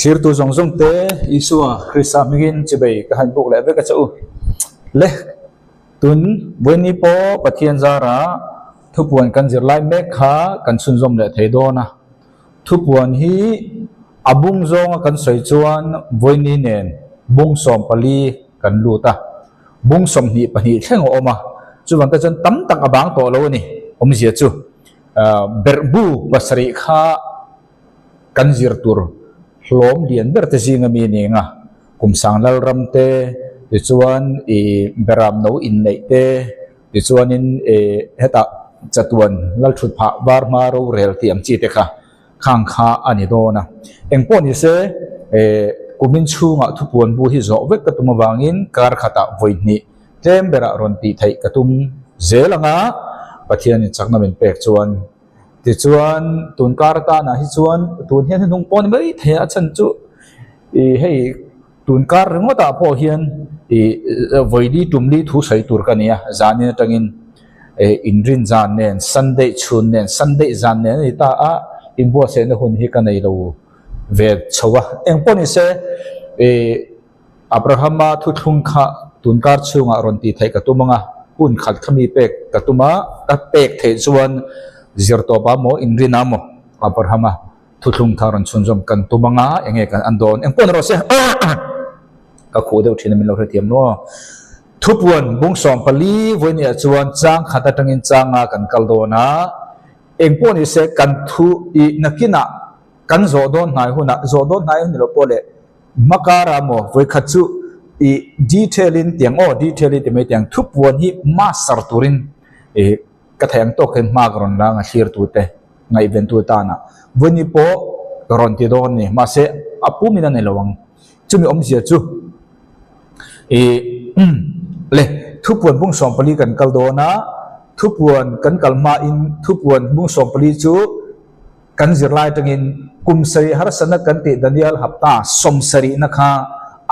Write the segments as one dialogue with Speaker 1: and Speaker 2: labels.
Speaker 1: Thlirtu zawng zawng te Isua Krista hmingin chibei ka han buk leh vek a che u. Le, tun Vawiini pawh Pathian zara thupuan kan zir lai mek kha kan chhunzawm leh thei dawn a. Thupuan hi a bung zawnga kan sawi chuan Vawiini nen bung 14 kan lut a. Bung 22 thleng a awm a, chuvang te chuan tam tak a bang tawh lo a ni. Awmzia chu berhbu pasarih kha kan zir tur hlawm lian ber te zinga mi a ni ang a, kum sang lal ram te, tichuan ih beram no inneih te, tichuanin ih hetah chatuan lal thut phah var hma rorel tih ang chi te kha khang kha a ni dawn a. Engpawh ni se ih kumin chhungah thupuan bu hi zawh vek ka tum avangin kar khatah vawi hnih tlem berah rawn tih theih ka tum zel ang a, Pathianin chakna min pek chuan Tichuan, tun kar atanah hi chuan tun hian hnung pawh a ni mai thei a, a chhan chu ih hei tun kar ringawtah pawh hian ih vawili tumli thu sawi tur ka ni a, zanin atangin ih inrin zan nen Sunday chhun nen Sunday zan nen a ni ta a, inbuatsaihna hun hi ka nei lo ve chho a, engpawh ni se ih. Abrahama thuthlung kha tunkar chhungah rawn tih theih ka tum ang a, hun khat kha mi pek ka tum a, ka pek theih chuan zirtawp ah maw inrin ah maw Abrahama thuthlung kha rawn chhunzawm kan tum ang a, enge kan an dawn engpawh ni rawh se ka khuh deuh thin a min lo hrethiam lo. Thupuan bung 14 vawinia chuan chang khat atangin changa kan kal dawn a, engpawh ni se kan thu ih nakinah kan zawh dawn hnai hunah zawh dawn hnai hun ni lo pawh leh Hmakara maw vawikhat chu i detail in tiang aw detail in ti mai tiang thupuan hi master turin i ka theih ang tawk hian hma ka rawn la ang a thlir tu te ngaihven tu tana vawini pawh ka rawn ti dawn ni mahse a pum in a nei lo ang chumi awmzia chu i le thupuan bung 14 kan kal dawn a thupuan kan kal hma in thupuan bung 14 chu Kan zirlai atangin kum sarih harsatna kan tih Daniel hapta sawmsarihna kha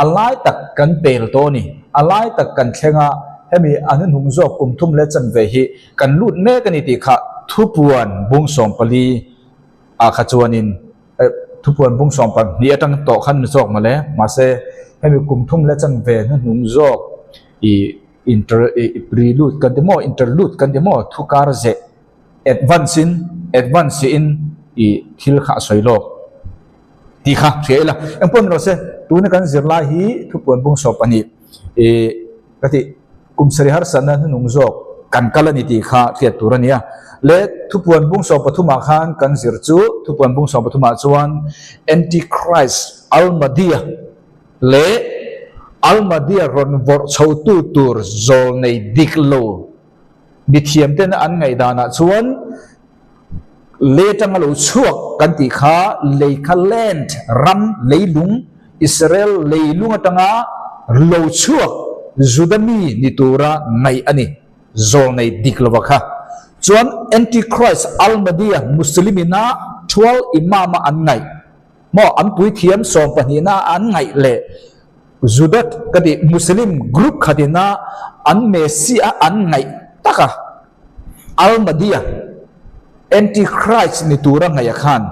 Speaker 1: a lai tak kan pel tawh a ni. A lai tak kan thleng a, hemi a hnuhnung zawk kum thum leh chanve hi kan lut mek a ni tih kha thupuan bung 14 ah kha chuanin thupuan bung 12 atang tawh khan ni zawk mawle. Mahse, hemi kum thum leh chanve hnuhnung zawk i inter i prelude kan ti maw interlude kan ti maw thu kar zeh Advance in advance in i thil kha a sawi lawk tih kha hria ila. Engpawh ni lo se, tuna kan zirlai hi thupuan bung 12 i ka tih kum sarih harsatna hnunung zawk kan kal a ni tih kha hriat tur a ni a. Le thupuan bung 13 ah khan kan zir chu thupuan bung 13 ah chuan Antichrist Al-Mahdi-a leh Al-Mahdi-a rawn vawrh chhotu tur zawlnei dik lo Mithiam tena an ngaihdanah chuan lei atanga lo chhuak kan tih kha lei kha land, ram, leilung, Israel leilung atanga lo chhuak Juda mi ni tura ngaih a ni, zawlnei dik lova kha. Chuan Antichrist Al-Mahdi-a Muslim-ina thual Imam-a an ngaih maw an puithiam sawmpahnihna an ngaih leh Juda ka tih Muslim group khatina an Messiah an ngaih tak a, Al-Mahdi-a, Antichrist ni tura ngaih a khan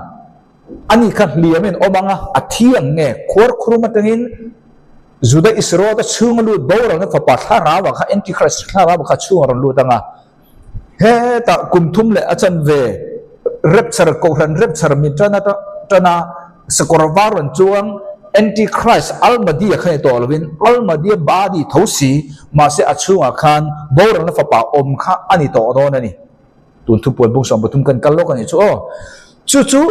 Speaker 1: ani kha hliamin awm ang a, a thi ang nge? Khuar khurum atangin Juda Israel-te chhunga lut boralna fapa thlarau-ah kha Antichrist thlarau-ah kha chhunga rawn lut ang a, hetah kum thum leh a chanve rapture kohhran rapture min tan a tan a sakawr var rawn chuang Antichrist Al-Mahdi-a kha ni tawh lovin Al-Mahdi-a body tho si mahse a chhungah khan boralna fapa awm kha a ni tawh dawn a ni. Tun thupuan bung 13 kan kal lawk a nih chu aw. Chu chu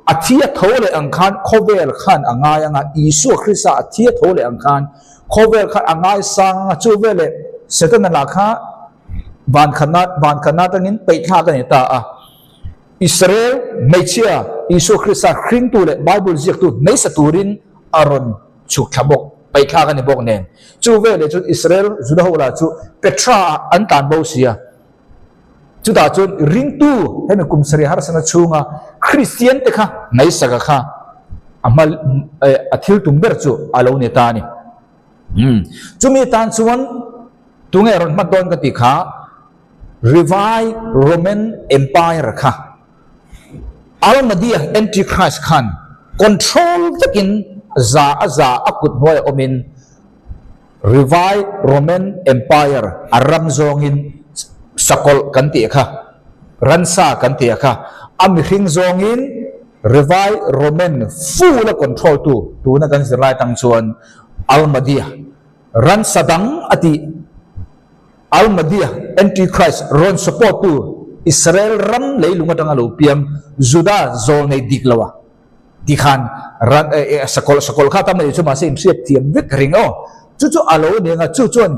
Speaker 1: a thi a tho leh ang khan khawvel khan a ngai ang a, Isua Krista a thi a tho leh ang khan khawvel khan a ngai sang ang a, chu veleh Setana lah kha Van khatna van khatna atangin peih thlak a ni ta a. Israel hmeichhia Isua Krista hringtu leh Bible ziaktu hmeisa turin a rawn chhuk thla bawk, peih thlak a ni bawk nen. Chu veleh chuan Israel Juda ho lah chu Petra ah an tlan bo si a. Chutah chuan ringtu hemi kum sarih harsatna chhunga Kristian te kha hmeisaka kha a hma a thil tum ber chu a lo ni ta a ni. Chumi tan chuan Tunge rawn hmat dawn ka tih kha Revived Roman Empire kha Al-Mahdi-a Antichrist khan control vekin za a za a kut hnuaiah awmin Revived Roman Empire a ram zawngin sakawlh kan tih kha, ransa kan tih kha, a mihring zawngin Revived Roman full a control tu tuna kan zirlai tang chuan Al-Mahdi-a ransa dang a tih Al-Mahdi-a Antichrist rawn support tu Israel ram leilung atanga lo piang Juda zawlnei dik lo a Ti khan ran eh sakawlh sakawlh kha tam a nih chu mahse inhriat thiam vek ka ring aw. Chu chu a lo ni ang a, chu chuan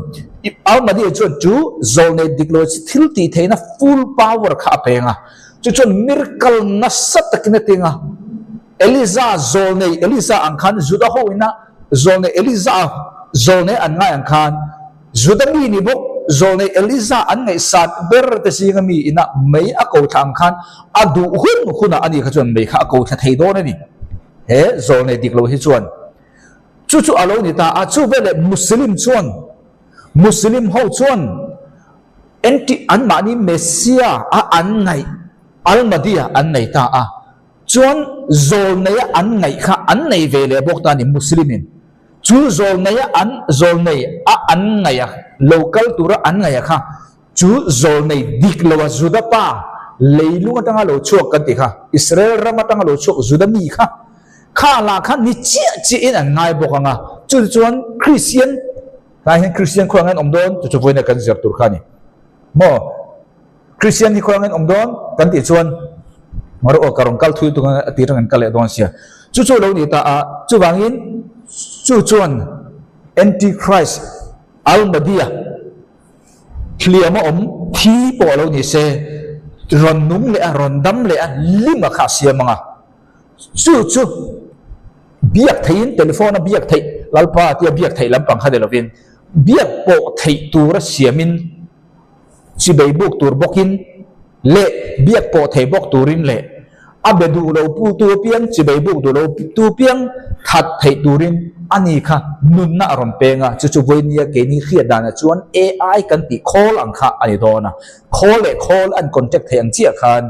Speaker 1: Almadi chuan chu zawlnei dik lo chi thil tih theihna full power kha a peng a. Chu chuan miracle nasa takin a ting a. Eliza zawlnei Eliza ang khan Juda ho ina zawlnei Eliza zawlnei an ngai ang khan Juda mi ni bawk, zawlnei Eliza an ngaihsat ber te zinga mi ina mei a ko thla ang khan a duh hun hunah a ni kha chuan mei kha a ko thla thei dawn a ni. He zawlnei dik lo hi chuan chu chu a lo ni ta a, chu veleh Muslim chuan Muslim ho chuan anti anmahni Messiah a an ngaih Al-Mahdi-a an nei ta a, chuan zawlneia an ngaih kha an nei ve leh bawk ta a ni Muslim in. Chu zawlneia an zawlnei a an ngaih a, lo kal tura an ngaih a kha, chu zawlnei dik lo a Juda pa leilung atanga lo chhuak kan tih kha, Israel ram atanga lo chhuak Juda mi kha, kha lah kha ni chiah chiahin an ngai bawk ang a, chu chuan Kristian tlai hian Kristian khaw angin awm dawn, chu chu vawiina kan zir tur kha a ni maw? Kristian hi khaw angin awm dawn kan tih chuan Maro aw ka rawn kal thui tung a ti reng an kal leh dawn sia. Chu chu lo ni ta a, chuvangin chu chuan Antichrist Al-Mahdi-a hliam a awm thi pawh a lo ni se, rawn nung leh a, rawn dam leh a, lim a kha a siam ang a. Chu chu biak theihin telephone a biak theih Lalpa tia biak theih lampang kha ni lovin biak pawh theih tura siamin chibei buk tur bawkin leh biak pawh thei bawk turin leh a be duh lo pu tu apiang chibei buk duh lo tu piang that theih turin a ni kha nunna a rawn peng a, chu chu vawinia keini hriat danah chuan AI kan tih khawl ang kha a ni dawn a, khawl leh khawl an contact theih ang chiah khan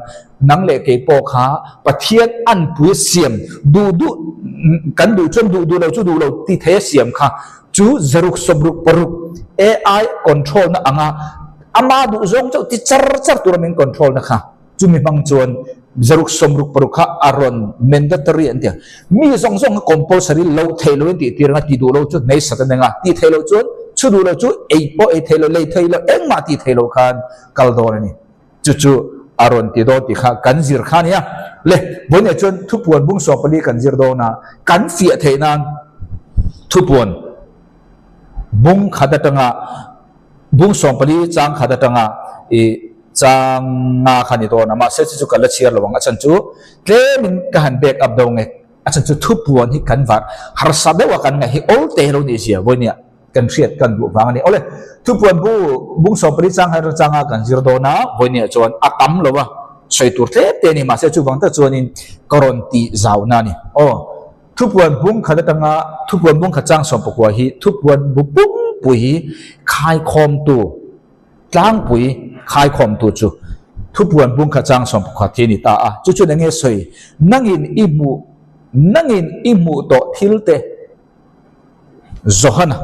Speaker 1: nang leh kei pawh kha Pathian anpui a siam duh duh kan duh chuan duh duh lo chu duh lo ti thei a siam kha Chu zaruk sawmruk paruk AI control na anga ama duh zawng chauh ti char char tura min control na kha chumi hmang chuan zaruk sawmruk paruk kha a rawn mandatory an ti a. Mi zawng zawng kha compulsory lo thei lo in tih tir anga ti duh lo chu hnei sat a neng a, ti thei lo chuan chhu duh lo chu ei pawh ei thei lo, lei thei lo, engmah ti thei lo khan kal dawn a ni. Chu chu a rawn ti dawn tih kha kan zir kha a nia. Le, vawiinah chuan thupuan bung 14 kan zir dawn a, kan fiah theih nan thupuan bung khat atanga bung 14 chang khat atanga i chang nga kha ni dawn a, mahse chu chu ka la chhiar lo ang, a chhan chu tlemin ka han back up deuh nge, a chhan chu thupuan hi kan var harsa deuh a kan ngaih hi awl te lo nih zia vawiinah. Kan hriat kan duh vang a ni. Awle, thupuan bu bung 14 chang her changa kan zir dawn a, vawinia chuan a tam lo a, sawi tur tlem te a ni, mahse chuvang tak chuanin ka rawn tih zauna a ni. Aw, thupuan bung khat atanga thupuan bung khat chang 19 hi thupuan bu pumpui hi khaikhawmtu, tlangpui khaikhawmtu chu thupuan bung khat chang 11 hi a ni ta a. Chu chuan eng nge sawi? Nangin i hmuh, nangin i hmuh tawh thil te, Johana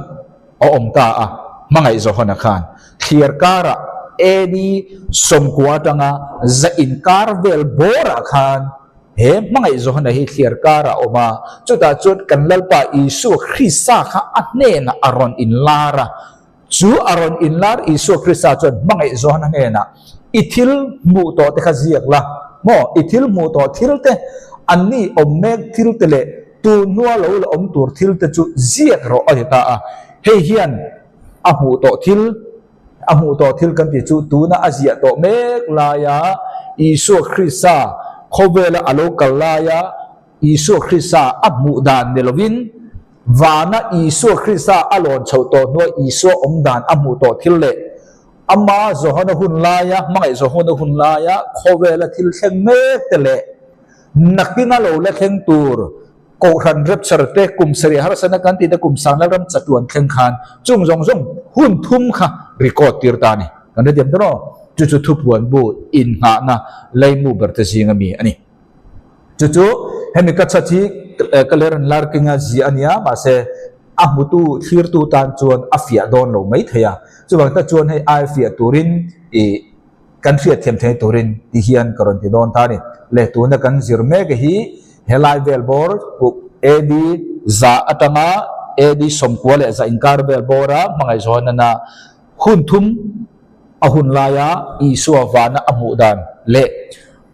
Speaker 1: a awm ta a, hmangaih Johana khan thliar karah AD 90 atanga za inkar vel bawrah khan he hmangaih Johana hi thliar karah a awm a, chutah chuan kan Lalpa Isua Krista kha a hnenah a rawn inlar a, Chu a rawn inlar Isua Krista chuan hmangaih Johana hnenah, I thil hmuh tawh te kha ziak la maw? I thil hmuh tawh thil te, anni awm mek thil te leh tun hnua lo la awm tur thil te chu ziak rawh a ti ta a. Hei hian a hmuh tawh thil, a hmuh tawh thil kan tih chu tuna a ziah tawh mek laia Isua Krista khawvela a lo kal laia Isua Krista a hmuh dan ni lovin, Vana Isua Krista a lawn chhoh tawh hnua Isua awm dan a hmuh tawh thil leh ama Johana hun laia, hmangaih Johana hun laia khawvela thil thleng mek te leh nakina lo la thleng tur Kohhran rapture te, kum sarih harsatna kan tih te, kum sangna ram chatuan thleng khan chung zawng zawng hun thum kha record tir ta a ni. Kan hrethiam ta maw? Chu chu thupuan bu innghahna leimu ber te zinga mi a ni. Chu chu hemi ka chhat hi. Clarence Larkin-a ziah a nia, mahse a hmutu thlirtu tan chuan a fiah dawn lo mai thei a. Chuvang tak chuan hei ai fiah turin ih kan hriatthiam thei turin ti hian ka rawn ti dawn ta a ni. Le tuna kan zir mek hi helai vel bawr AD atanga AD 91 inkar vel bawra hmangaihzawnana Hun thum a hun laia Isua vana a hmuh dan leh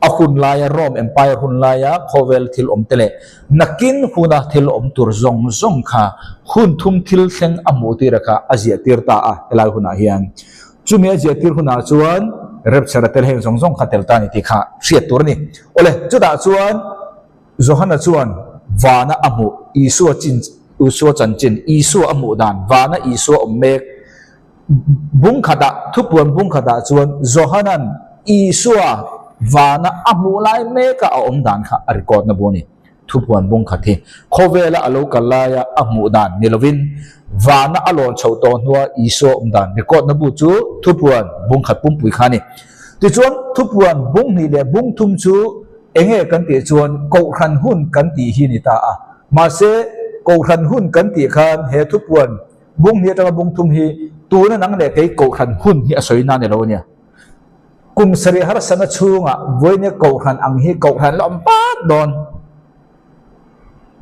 Speaker 1: a hun laia Rome Empire hun laia khawvel thil awm te leh nakin huna thil awm tur zawng zawng kha hun thum thil thleng a hmuh tir a kha a ziah tir ta a helai hunah hian. Chumi a ziah tir hunah chuan Rapture a tel heng zawng zawng kha tel ta a ni tih kha hriat tur a ni. Awle, chutah chuan Johana chuan vana a hmuh Isua chin Isua chanchin, Isua a hmuh dan, vana Isua awm mek bung khatah, thupuan bung khatah chuan Johana'n Isua vana a hmuh lai meka a awm dan kha a record na bu a ni. Thupuan bung khat hi khawvela a lo kal laia a hmuh dan ni lovin vana a lawn chhoh tawh hnua Isua awm dan record na bu chu thupuan bung khat pumpui kha a ni. Tichuan thupuan bung hnih leh bung thum chu Enge kan tih chuan Kohhran hun kan tih hi ni ta a. Mahse, Kohhran hun kan tih khan he thupuan bung hnih atanga bung thum hi tuna nang leh kei Kohhran hun hi a sawi na ni lo a nia. Kum sarih harsatna chhungah vawinia Kohhran ang hi Kohhran la awm pat dawn.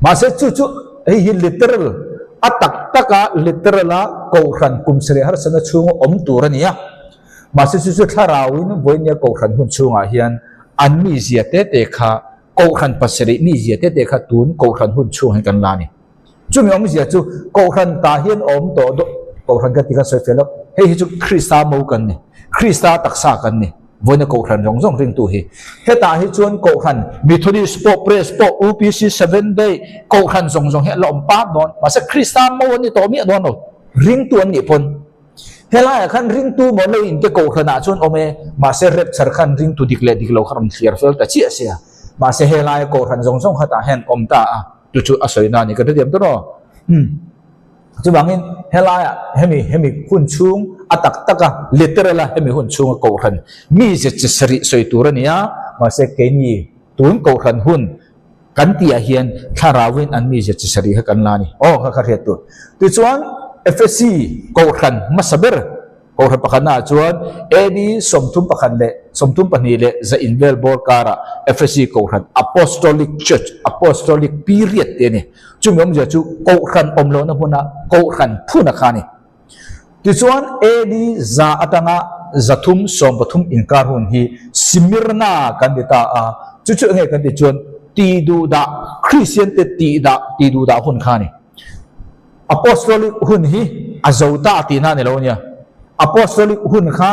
Speaker 1: Mahse, chu chu hei hi literal, a tak taka literal a Kohhran kum sarih harsatna chhunga awm tur a ni a. Mahse chu chu thlarauin vawinia Kohhran hun chhungah hian an mizia te te kha Kohhran pasarih mizia te te kha tun Kohhran hun chhungah hian kan la a ni. Chumi awmzia chu Kohhran tah hian awm tawh dawn, Kohhran kan ti khan sawi fel lo, hei hi chu Krista mo kan ni, Krista taksa kan ni, vawinia Kohhran zawng zawng ringtu hi. Hetah hi chuan Kohhran Methodist pawh, Press pawh, UPC, Seventh Day, Kohhran zawng zawng hi an la awm pat dawn, mahse Krista mo an ni tawh miah dawn lo, ringtu an nih pawn. Helaiah khan ringtu maw lo inte kohhranah chuan awm e, mahse rapture khan ringtu dik leh dik lo kha rawn thliar fel ta chiah sia. Mahse helaia kohhran zawng zawng khatah hian awm ta a, chu chu a sawi na a ni ka hrethiam tawh rawh. Umm. Chuvangin helaiah hemi hemi hun chhung a tak tak a, literal a hemi hun chhunga kohhran mi ze chi sarih sawi tur a ni a, mahse keini tun kohhran hun Kan tihah hian thlarauin an mizia chi sarih kha kan la a ni. Aw, kha kha hriat tur. Tichuan, Efesi Kohhran hmasa ber, Kohhran pakhatnaah chuan AD 31 leh 32 leh za invel bawr karah Efesi Kohhran Apostolic Church, Apostolic Period tih a ni. Chumi awmzia chu Kohhran awm lohna hmuna Kohhran phuna kha a ni. Tichuan, AD atanga 313 inkar hun hi Smyrna kan ti ta a, chu chu enge kan tih chuan tihduhdah, Kristiante tihdah, tihduhdah hun kha a ni. Apostolic hun hi a zo ta tihna a ni lo ania. Apostolic hun kha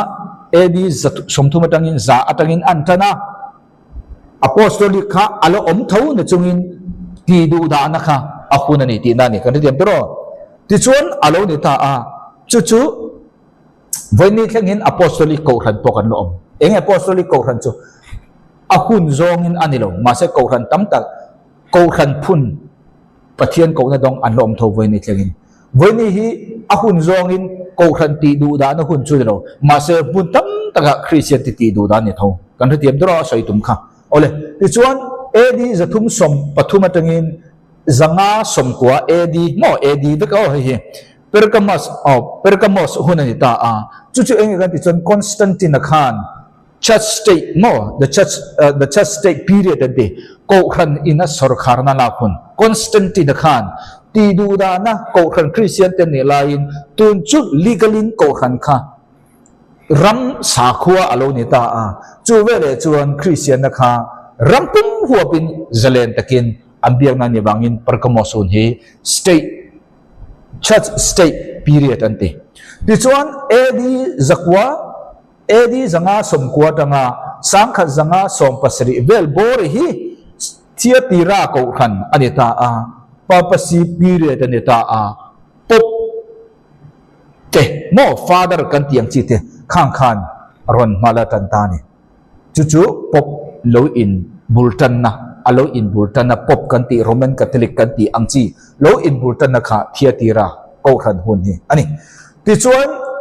Speaker 1: AD 30 atangin 100 atangin an tan a. Apostolic kha a la awm tho na chungin tih duh dahna kha a hun a ni tihna a ni. Kan hrethiam tawh rawh. Tichuan a lo ni ta a, chu chu vawiini thlengin Apostolic Kohhran pawh kan la awm. Eng Apostolic Kohhran chu a hun zawngin a ni lo, mahse Kohhran tam tak Kohhran phun Pathian kohna dawng an la awm tho vawiini thlengin. Vawiini hi a hun zawngin Kohhran tih duh dahna hun chu ni lo, mahse hmun tam takah Kristian ti tih duh dan ni tho. Kan hrethiam deuh a sawi tum kha. Awle, tichuan AD 313 atangin 590 AD, maw AD vek aw hei hi, Pergamos, aw Pergamos hun a ni ta a, chu chu eng nge kan tih chuan Constantine-a khan Church state maw the church the church state period an ti Kohhran ina sawrkharna lak hun Constantine khan tih duh dana Kohhran Kristian te nih laiin tun chu legal in Kohhran kha ram sakhua a lo ni ta a chu veleh chuan Kristianna kha ram pum huapin zalen takin an biakna ni vangin Pergamos hun hi state church state period an ti tichuan AD 900 AD 590 atanga 1570 vel bawr hi Thiatira Kohhran a ni ta a, Papacy period a ni ta a, Pope te maw Father kan tih ang chi te khang khan rawn hma la tan ta a ni. Chu chu Pope lo in bul tanna, a lo in bul tanna Pope kan tih Roman Catholic kan tih ang chi lo in bul tanna kha Thiatira Kohhran hun hi a ni. Tichuan.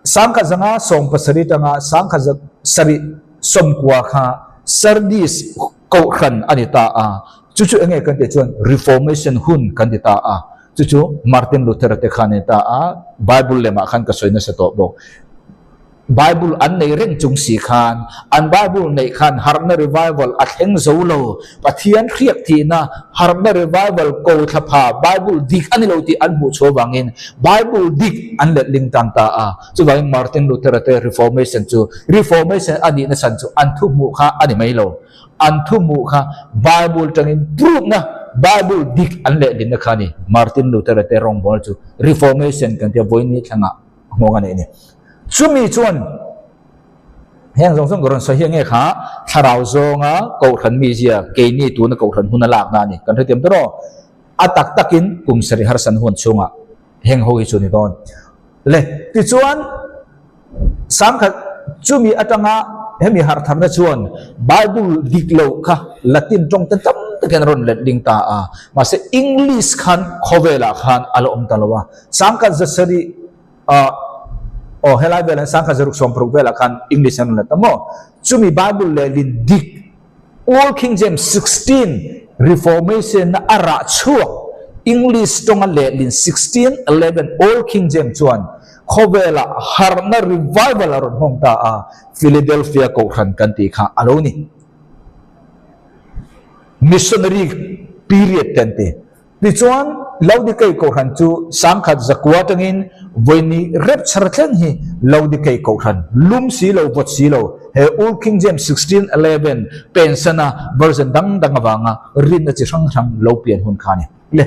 Speaker 1: 1570 tanga 1790 kha Sardis Kohhran a ni ta a. Chu chu enge kan tih chuan Reformation hun kan ti ta a. Chu chu Martin Luther-a te khan a ni ta a, Bible lemah khan ka sawi nasa tawh bawk. Bible an nei reng chung si khan, an Bible neih khan harhna revival a thleng zo lo. Pathian hriak thihna harhna revival ko thla pha Bible dik a ni lo tih an hmuh chhuah vangin Bible dik an letling tan ta a. Chuvangin Martin Luther-a te Reformation chu Reformation a nihna chhan chu an thu hmuh kha a ni mai lo. An thu hmuh kha Bible tangin prove-na Bible dik an lehlinna kha a ni. Martin Luther-a te rawngbawlna chu Reformation kan tia vawiin thlangah nghawng a nei a ni. Chumi chuan heng zawng zawng ka rawn sawi hi enge kha thlarau zawnga kohhran mizia keini tuna kohhran hun a lakna a ni. Kan hrethiam ta rawh. A tak takin kum sarih harsan huan chhungah heng ho hi chu ni dawn. Le tichuan sangkhat chumi atanga hemi harhtharna chuan Bible dik loh kha Latin tawng te tam takin a rawn let ding ta a. Mahse English khan khawvelah khan a la awm ta lo a. Sangkhat zasarih Ah, aw helai velah hian 1660 velah khan English an rawn let ta maw? Chumi Bible lehlin dik Old King James 16 Reformation na a rah chhuak English tawnga lehlin 1611 Old King James chuan khawvelah harhna revival a rawn hmawng ta a, Philadelphia Kohhran kan tih kha a lo ni. Missionary period te an ti. Tichuan, Laodikei Kohhran chu 10,000 atangin vawi rep chhar thleng hi Laodikei Kohhran lum si lo, vawt si lo, he Old King James 1611 pensana version dang dang avanga rinna chi hrang hrang lo pian hun kha a ni. Le,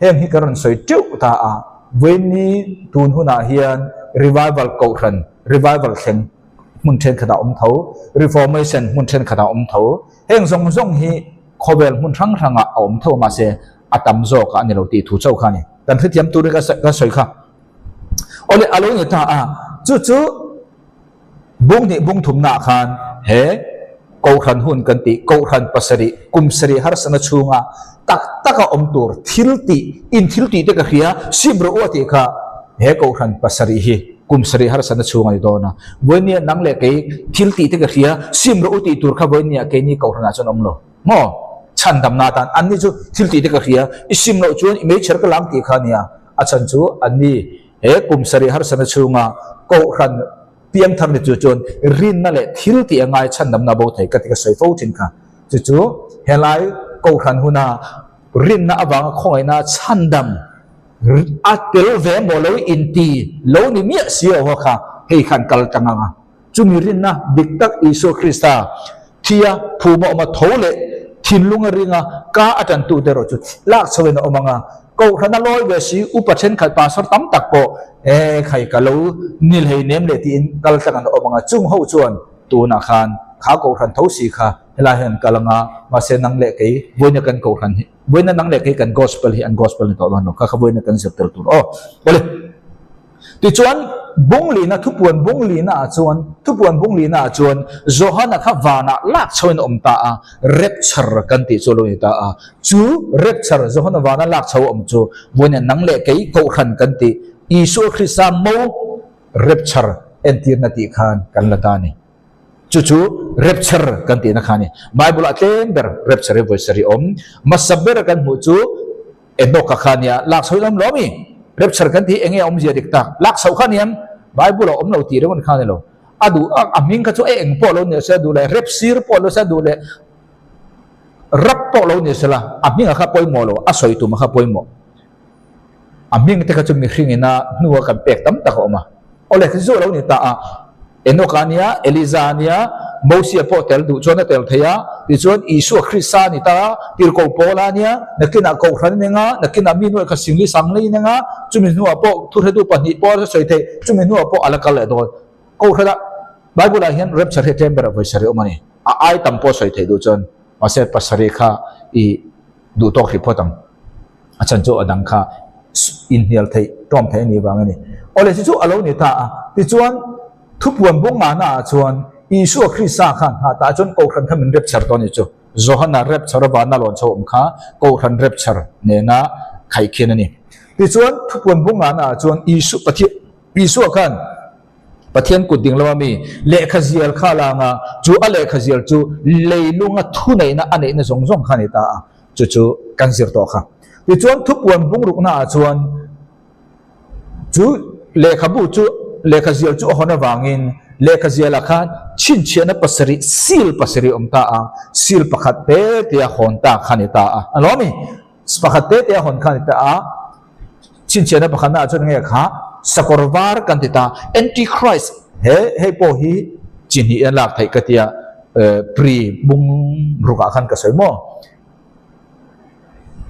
Speaker 1: heng hi ka rawn sawi teuh ta a, vawi tun hunah hian Revival Kohhran, Revival thleng hmun thenkhatah awm tho, Reformation hmun thenkhatah awm tho, heng zawng zawng hi Khawvel hmun hrang hrangah a awm tho mahse a tam zawk a ni lo tih thu chauh kha a ni. Kan hrethiam turin ka sawi kha. Awle a lo ni ta a, chu chu bung hnih bung thumnaah khan he Kohhran hun kan tih Kohhran pasarih kum sarih harsatna chhunga tak taka awm tur thil tih in thil tih te ka hria sim rawh u a tih kha he Kohhran pasarih hi kum sarih harsatna chhung a ni dawn a. Vawinia nang leh kei thil tih te ka hria, sim rawh u tih tur kha vawinia keini Kohhranah chuan awm lo. Maw? Chhandamna atan anni chu thil tih te ka hria, i sim loh chuan i meichher ka lang tih kha a nia. A chhan chu anni he kum sarih harsatna chhunga Kohhran piangthar ni chu chuan rinna leh thil tih a ngai chhandamna bo thei ka ti ka sawi fo thin kha. Chu chu helai Kohhran huna rinna avanga khawngaihna chhandam A tel ve maw lo inti lo ni miah si lo ho kha hei khan kal tang ang a. Chumi rinna dik tak Isua Krista thia phuma awm a tho leh thinlung a ring a ka a tantute erawh chu lak chhoin a awm ang a. Kohhran a lawi ve si upa thenkhat pastor tam tak pawh e khai ka lo ni hlei nem leh tiin kal tlang an awm ang a. Chung ho chuan tunah khan kha kohhran tho si kha helai hian kal ang a mahse nang leh kei vawiina kan kohhran hi Vawiina nang leh kei kan gospel hi an gospel ni tawh dawn lo kha kha vawiina kan zir tel tur aw. Awle. Tichuan bunglina thupuan bunglina ah chuan thupuan bunglina ah chuan Johana kha vanah lak chhoin a awm ta a, rapture kan tih chu a lo ni ta a. Chu rapture Johana vana lak chho a awm chu vawiina nang leh kei kohhran kan tih Isua Krista mo rapture entirna tih khan kan la ta a ni. Chu chu rapture kan tihna kha a ni. Bible ah tlem ber rapture hi vawi sarih awm. Hmasa ber kan hmuh chu Enoch-a kha a nia. Lak chho in awm lo ami? Rapture kan tih hi enge a awmzia dik tak? Lak chhoh kha a niam? Bible ah awm lo tih reuh a ni kha a ni lo. A duh a, a hming kha chu a eng pawh lo ni se, a duh leh rep sir pawh lo se, a duh leh rap pawh lo ni sela, a hming a kha pawimawh lo, a sawi tum a kha pawimawh. A hming te kha chu mihring ina hnua kan pek tam tak a awm a. Awle, chu a lo ni ta a, Enoch a nia, Eliza a nia, Mosia pawh tel duh chuan a tel thei a, tichuan Isua Krista a ni ta a, Tirhkoh Paula a nia, nakinah Kohhran a ni anga, nakinah mi nuaih kha Singli Sangli a ni anga, chumi hnuah pawh thuhretu pahnih pawh a sawi theih, chumi hnuah pawh a la kal leh dawn. Kohhranah Bible-ah hian rapture hi a tlem berah vawi sarih awm a ni. A ai tam pawh sawi theih duh chuan mahse pasarih kha i duh tawk hrih phawt ang. A chhan chu a dang kha inhnial theih tawm theih a nih vang a ni. Awle chu chu a lo ni ta a. Tichuan, thupuan bawng ngahna ah chuan Isua Krista khan ha tah chuan Kohhran kha min rapture tawh a ni chu. Johana rapture avana lawn chho awm kha Kohhran rapture nena khaihkhin a ni. Tichuan, thupuan bawng ngahna ah chuan Isu Pathian Isua khan Pathian kut ding lama mi lehkha zial kha a lang a, chu a lehkha zial chu leilunga thuneihna a neihna zawng zawng kha a ni ta a. Chu chu kan zir tawh kha. Tichuan thupuan bungrukna ah chuan chu lehkhabu chu lehkha zial chu a hawn avangin lehkha zialah khan chhinchhiahna pasarih seal pasarih a awm ta a, seal pakhat te te a hawn ta kha a ni ta a. A lo a mi? Pakhat te te a hawn kha a ni ta a. Chhinchhiahna pakhatna ah chuan nge kha sakawr var kan ti ta Antichrist he hei pawh hi chi hnih a lak theih ka tia pre bung ruk ah khan ka sawi maw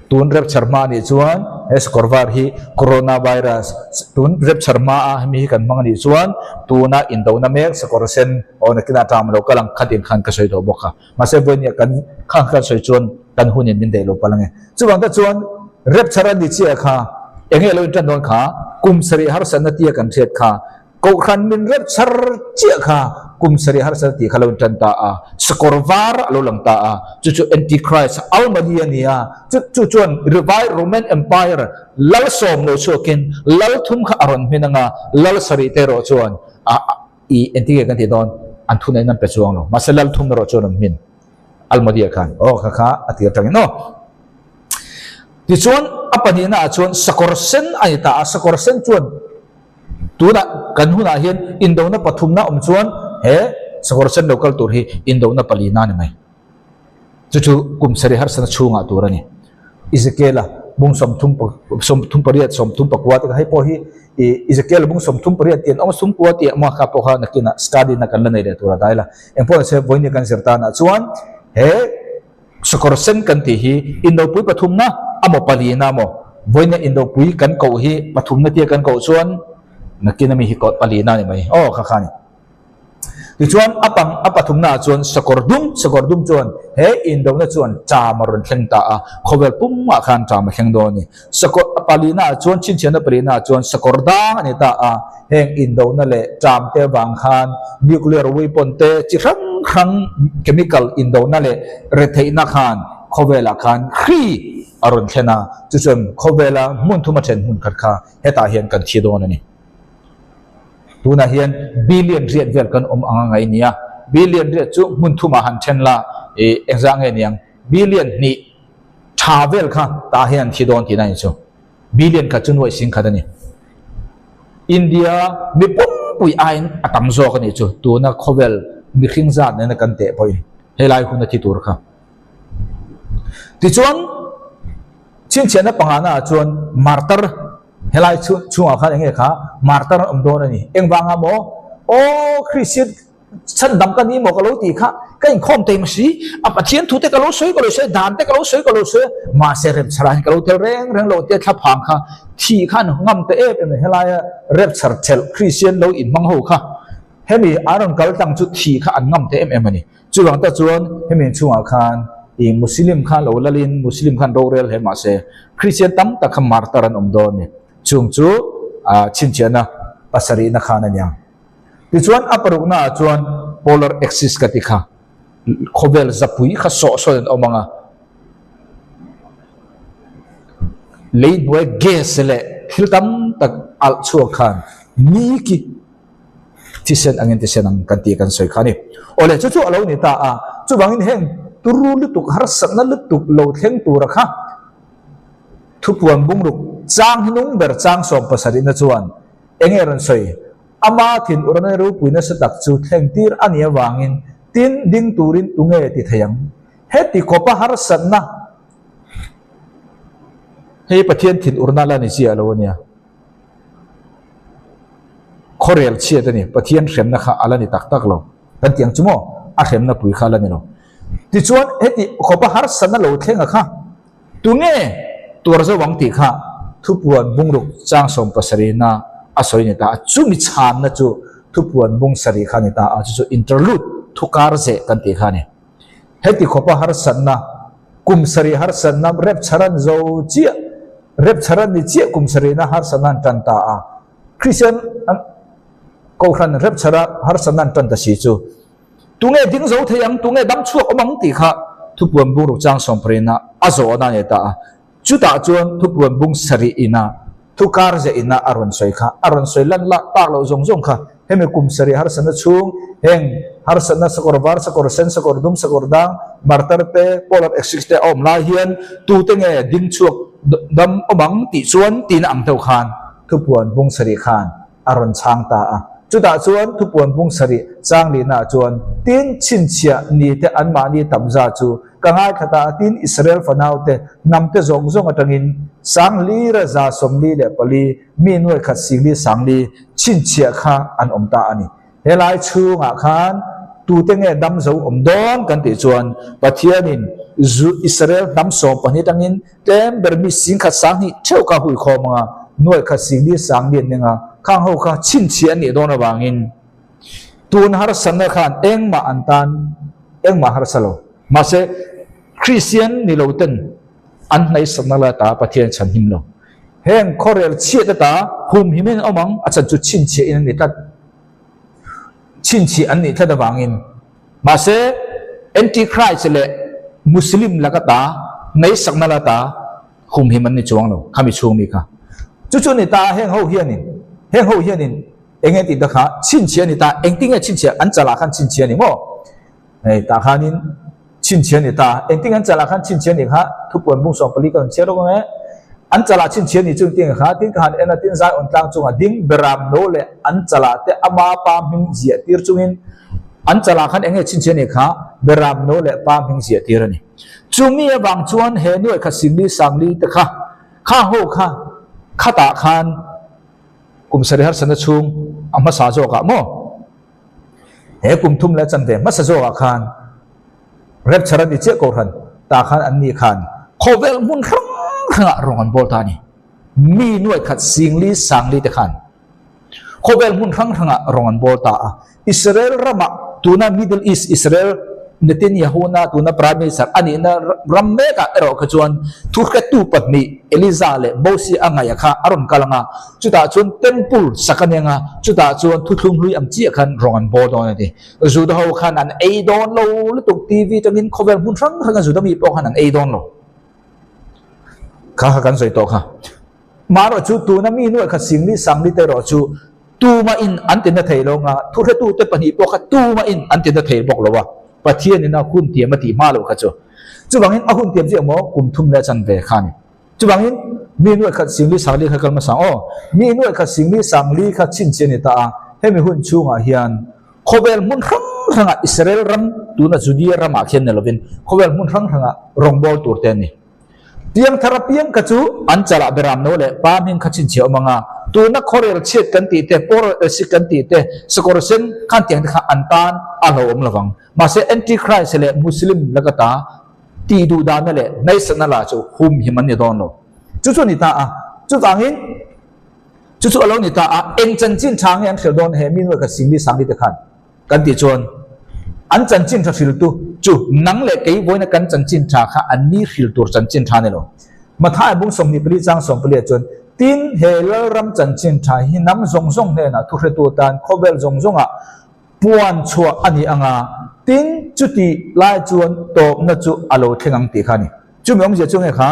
Speaker 1: tun rapture hma anih chuan he sakawr var hi corona virus tun rapture hma a hemi hi kan hmang anih chuan tuna indona mek sakawr sen aw nakinah ṭam lo kal ang khatin khan ka sawi tawh bawk a. Mahse vawinia kan khang kan sawi chuan kan hunin min daih lo palh ange. Chuvang te chuan rapture a ni chiah kha enge lo intan dawn kha kum sarih harsatna tia kan hriat kha Kohhran min rapture chiah kha kum sarih harsatna tih kha lo intan ta a, sakawr var a lo lang ta a, chu chu Antichrist Almadi a ni a, chu chu chuan Revived Roman Empire lal sawm lo chhuakin lal thum kha a rawn hmin anga lal sarih te erawh chuan a I engtin nge kan tih dawn? An thuneihna an pe chuang lo. Mahse lal thum erawh chuan an hmin. Almodi-ah khan aw kha kha a tir atangin aw. Tichuan a pahnihna ah chuan sakawr sen a ni ta a, sakawr sen chuan tunah kan hunah hian indona pathumna awm chuan he sakawr sen lo kal tur hi indona palina a ni mai. Chu chu kum sarih harsatna chhungah tur a ni. Ezekiela bung 38 34 te kha hei pawh hi ih Ezekiela bung 38 tih an awm a sumkua tih a awm a kha pawh kha nakinah study na kan la nei leh tur a dai la. Engpawh nise vawiin kan zir tanah chuan he sakawr sen kan tih hi indopui pathumna amaw palina amaw vawiin indopui kan koh hi pathumna tia kan koh chuan nakin ami hi palina a ni mai aw kha kha a ni. Tichuan, a pang a pathumnaah chuan sakawr dum, sakawr dum chuan he indona chuan ṭam a rawn thleng ta a, khawvel pumah khan ṭam a thleng dawn a ni. Sakawr a palinaah chuan, chhinchhiahna palinaah chuan sakawr dang a ni ta a, heng indona leh ṭam te avang khan nuclear weapon te chi hrang hrang chemical indona leh retheihna khan khawvelah khan hri a rawn thlen a, chu chuan khawvela hmun thum a then hmun khat kha hetah hian kan thi dawn a ni. Tunah hian billion riat vel kan awm ang a ngaih nia. Billion riat chu hmun thumah han then la ih engzah nge niang? Billion hnih tha vel kha tah hian an thi dawn tihna a ni chu. Billion khat chu nuaih sing khat a ni. India mi pumpui aiin a tam zawk a nih chu tuna khawvel mihring zat nena kan teh pawhin helai hun a thi tur kha. Tichuan chhinchhiahna pangana ah chuan martar Helai chhungah khan enge kha martar an awm dawn a ni. Engvanga maw? Aw Kristian chhandam ka ni maw ka lo tih kha ka inkhawm thei ma si, a Pathian thu te ka lo sawi ka lo sawi, dan te ka lo sawi ka lo sawi a, mahse remchhar ah hian ka lo tel reng reng lo tia thlaphang kha thih khan ngam ta em em a ni. Helaia remchhar thelh Kristian lo inhmang ho kha hemi an rawn kal tlang chu thih kha an ngam ta em em a ni. Chuvang tak chuan hemi chhungah khan ih Muslim khan lo lalin Muslim khan rorel hle mah se Christian tam tak kha martar an awm dawn a ni. Chung chu ah chhinchhiahna pasarihna khan a niang. Tichuan a parukna ah chuan polar axis ka ti kha khawvel zapui kha sawh sawn an awm ang a, lei hnuai gas leh thil tam tak alh chhuak khan ni ki Thisen angin thisen ang kan tih kan sawi kha a ni. Awle, chu chu a lo ni ta a, chuvangin heng turu lutuk, harsatna lutuk lo thleng tura kha thupuan bungruk chang hnung ber chang sawm pasarihna chuan enge rawn sawi? Ama thin urana ropui nasa tak chu thleng tir a nih avangin tin ding turin tunge ti thei ang? Heti khawpa harsatna hei Pathian thin urna la ni chiah lo a nia. Khawrel chhiat a ni, Pathian hremna kha a la ni tak tak lo. Kan ti ang chu maw? A hremna pui kha a la ni lo. Tichuan, heti khawpa harsatna lo thlenga kha tunge tuar zo ang tih kha thupuan bungruk chang 17na a sawi ni ta a. Chumi chhanna chu thupuan bung sarih kha a ni ta a, chu chu interlude, thukar zeh kan tih kha a ni. Heti khawpa harsatna, kum sarih harsatna repchar an zo chiah, repchar an ni chiah kum sarihna harsatna an tan ta a. Kristian an Kohhran repchara harsatna an tan ta si chu tunge ding zo thei ang, tunge dam chhuak awm ang tih kha thupuan bung ruk chang sawmpharina a zawhna a nei ta a. Chutah chuan thupuan bung sarih ina thu kar zeh ina a rawn sawi kha, a rawn sawi lan lak tak loh zawng zawng kha hemi kum sarih harsatna chhung heng Harsatna sakawr var, sakawr sen, sakawr dum, sakawr dang, martar te, polar axis te a awm lai hian tute nge ding chhuak dam awm ang tih chuan tina ang deuh khan thupuan bung sarih khan a rawn chhang ta a. Chutah chuan thupuan bung sarih chang lihnaah chuan tin chhinchhiah ni te anmahni tam za chu ka ngaithla ta a, tin Israel fanaute hnamte zawng zawng atangin Sanglira 44 mi nuai khat singli sangli chhinchhiah kha an awm ta a ni. Helai chhungah khan tute nge dam zo awm dawn kan tih chuan Pathianin Israel hnam 12 atangin tlem ber mi 10,000 20 theuh kha hui khawm anga nuai khat singli sangli an ning a, khang ho kha chhinchhiah an nih dawn avangin tun harsatna khan engmah an tan engmah harsa lo. Mahse Kristian ni lo ten an hnaihsakna la ta Pathian chhan him lo. Heng khawrel chhiat ata hum him in awm ang a chan chu chhinchhiah in an ni tlat. Chhinchhiah an nih tlat avangin. Mahse Antichrist leh Muslim laka ta hnaihsakna la ta hum him an ni chuang lo khami chhung mi kha. Chu chu ni ta heng ho hianin heng ho hianin eng nge tih te kha chhinchhiah a ni ta engtin nge chhinchhiah an chalah khan chhinchhiah a ni maw? Hei tah khanin chhinchhiah a ni ta. Engtin an chalah khan chhinchhiah a nih kha thupuan bung 14 ka rawn chhiar rawk ang e. An chalah chhinchhiah a nih chu engtin kha tin ka han en a tin zai awn tlang chungah ding beram no leh an chalah te ama pa hming ziah tir chungin an chalah khan eng nge chhinchhiah a nih kha beram no leh pa hming ziah tir a ni. Chumi avang chuan he nuaih khat singli sangli te kha kha ho kha khatah khan kum sarih harsatna chhung a hmasa zawkah maw? He kum thum leh chanve hmasa zawkah khan rapture a ni chiah kohhran tah khan an ni khan khawvel hmun hrang hrangah rawng an bawl ta a ni. Mi nuai khat singli sangli te khan khawvel hmun hrang hrangah rawng an bawl ta a. Israel ramah tuna Middle East Israel Netanyahu na tuna Prime Minister a nihna ram mekah erawh kha chuan thuhretu pahnih Eliza leh Mosia a ngaih kha a rawn kal ang a, chutah chuan temple sak a ni ang a, chutah chuan thuthlung hlui ang chiah khan rawng an bawl dawn a ti. Juda ho khan an ei dawn lo lutuk TV tangin khawvel hmun hrang hranga Juda mi pawh khan an ei dawn lo. Kha kha kan sawi tawh kha. Marawh chu tuna mi nuaih khat singli sangli te erawh chu Tuma in an ti na thei lo nga, thuhretute pahnih pawh kha tuma in an ti na thei bawk lo a, Pathian in a hun tiam a tih hma loh kha chu. Chuvangin a hun tiam chu emaw kum thum leh chanve kha a ni. Chuvangin mi nuaih khat singli sangli kha kal hmasa ang aw. Mi nuaih khat singli sangli kha chhinchhiah a ni ta a, hemi hun chhungah hian khawvel hmun hrang hrangah Israel ram tuna Judea ramah khian ni lovin khawvel hmun hrang hrangah rawngbâwl tur te an ni. Piang thar apiang kha chu an chalah beram no leh pa hming kha chhinchhiah awm ang a, tuna khawrel chhiat kan tih te, pawr sik kan tih te, sakawr sen khan tiang te kha an tan a hlauhawm lo vang. Mahse Antichrist leh Muslim laka ta tih duh dahna leh hnaihsatna lah chu hum him an ni dawn lo. Chu chu a ni ta a, chuvangin chu chu a lo ni ta a, eng chanchin tha nge an hrilh dawn he mi nuai khat singli sangli te khan? Kan tih chuan an chanchin tha hriltu chu nang leh kei vawiina kan chanchin tha kha an ni hril tur chanchin tha a ni lo. Matthai bung 24 chang 14 ah chuan, Tin, he Lalram chanchin tha hi hnam zawng zawng hnenah thuhretu atan khawvel zawng zawngah puan chhuah a ni ang a, tin, chutih lai chuan tawpna chu a lo thleng ang tih kha a ni. Chumi awmzia chu nge kha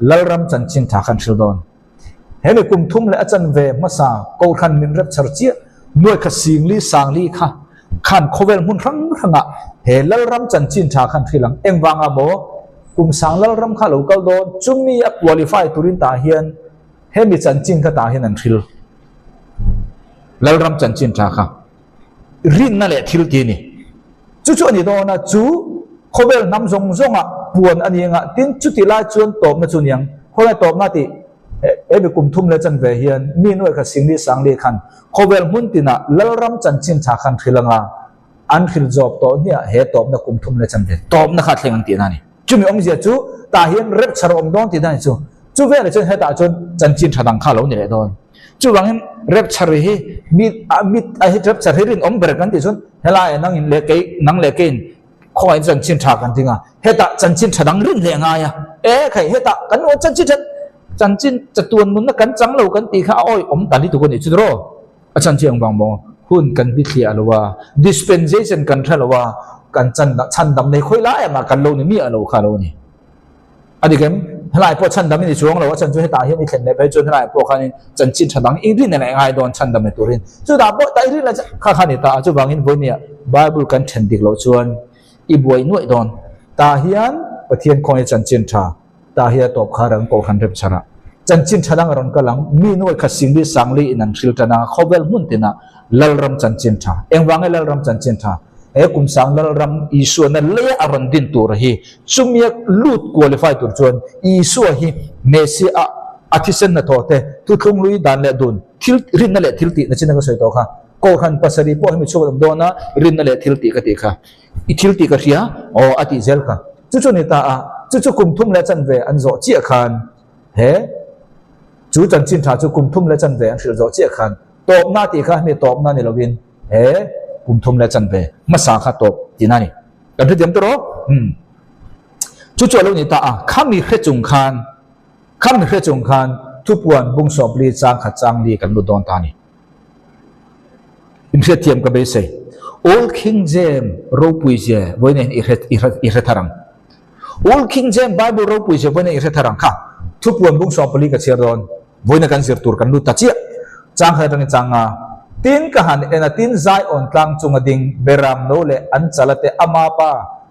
Speaker 1: Lalram chanchin tha khan hril dawn? Hemi kum thum leh a chanve hmasa Kohhran min rep char chiah nuai kha singli sangli kha khan khawvel hmun hrang hrangah he Lalram chanchin tha khan hril ang. Engvanga maw kum sang Lalram kha lo kal dawn chumi a qualify turin tah hian hemi chanchin kha tah hian an hril. Lalram chanchin tha kha rinna leh thil ti a ni. Chu chu a ni dawn a, chu khawvel hnam zawng zawngah puan a ni anga, tin chuti lai chuan tawpna chu niang. Khawlai tawpna tih he mi kum thum leh chanve hian mi nuai kha singli sangli khan khawvel hmun tinah Lalram chanchin tha khan hril anga an hril zawk tawh hniah he tawpna kum thum leh chanve tawpna kha a thleng ang tihna a ni. Chumi awmzia chu tah hian rapture a awm dawn tihna a ni chu. Chu veleh chuan hetah chuan chanchin tha dang kha a lo ni leh dawn. Chuvangin rapture hi mi a mit a hi rapture hi rinawm ber kan tih chuan helaiah nangin leh kei nang leh keiin khawngaih chanchin tha kan ding a, hetah chanchin tha dang rin leh ngai a. E khai hetah kan nuam chanchin tha chanchin chatuan nunna kan chang lo kan tih kha a awihawm ta lutuk a nih chu tiraw? A chan chiang vang maw? Hun kan bithliah lo a, dispensation kan hre lo a, kan chan chhandam nei khawi lai anga kan lo ni miah lo kha lo ni. A dik em? Helai pawh chhandam i ni chuang lo, a chhan chu hetah hian i thlen leh phei chuan helai pawh khanin chanchin tha dang i rin leh ngai dawn chhandam ni turin. Chutah pawh ta i rin leh kha kha ni ta a, chuvangin vawinia Bible kan then dik loh chuan i buai nuaih dawn. Tah hian Pathian khawngaih chanchin tha tah hi a tawp khar ang Kohhran Rapture ah chanchin tha dang a rawn kal ang, mi nuaih khat singli sangli in an hril tan a, khawvel hmun tinah Lalram chanchin tha. Engvang nge Lalram chanchin tha? He kum sang Lalram Isuana leia a rawn din tur hi chumia lut qualify tur chuan Isua hi Messiah a a thisen hnathawh te, thuthlung lui dan leh dun, thil rinna leh thil tihna chin a ka sawi tawh kha. Kohhran pasarih pawh hemi chhuak awm dawn a, rinna leh thil tih ka tih kha. I thil tih ka hria? Aw a tih zel kha. Chu chu ni ta a, chu chu kum thum leh chanve an zawh chiah khan he chu chanchin tha chu kum thum leh chanve an hrilh zawh chiah khan tawpna tih kha hemi tawpna ni lovin he kum thum leh chanve hmasa kha tawp tihna a ni. Kan hrethiam tawh rawh? Umm. Chu chu a lo ni ta a, khami hre chung khan khami hre chung khan thupuan bung sawpli chang khat chang li kan lut dawn ta a ni. Inhriatthiam ka beisei. Old King James ropui zia vawiin hian i hre i hre i hre thar ang. Old King James Bible ropui zia vawiin i hre thar ang kha. Thupuan bung 14 ka chhiar dawn. Vawiina kan zir tur kan lut ta chiah. Chang khat atangin chang nga. Tin ka han en a tin Zion tlang chunga ding Beram no leh an chala te ama pa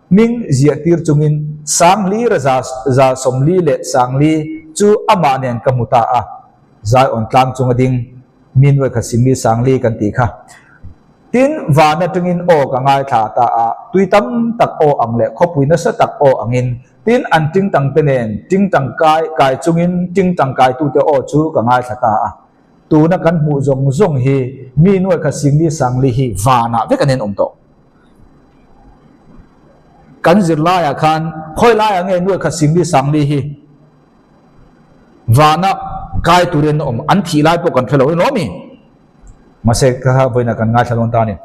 Speaker 1: hming ziah tir chungin Sangli raza za 40 leh Sangli chu amah nen ka hmu ta a. Zion tlang chunga ding Mi nuai kha Singli Sangli kan tih kha. Tin, van atangin aw ka ngaithla ta a, tui tam tak aw ang leh khawpui nasa tak aw angin, tin an tingtang te nen tingtang kai kai chungin tingtang kaitute aw chu ka ngaithla ta a. Tuna kan hmuh zawng zawng hi mi nuai kha Singli Sangli hi vanah vek an inawm tawh. Kan zirlaiah khan khawi laiah nge nuai kha Singli Sangli hi? Vana kai turin a awm, an thih lai pawh kan hre lo emaw mi? Mahse ka kha vawiinah kan ngaithla dawn ta a ni.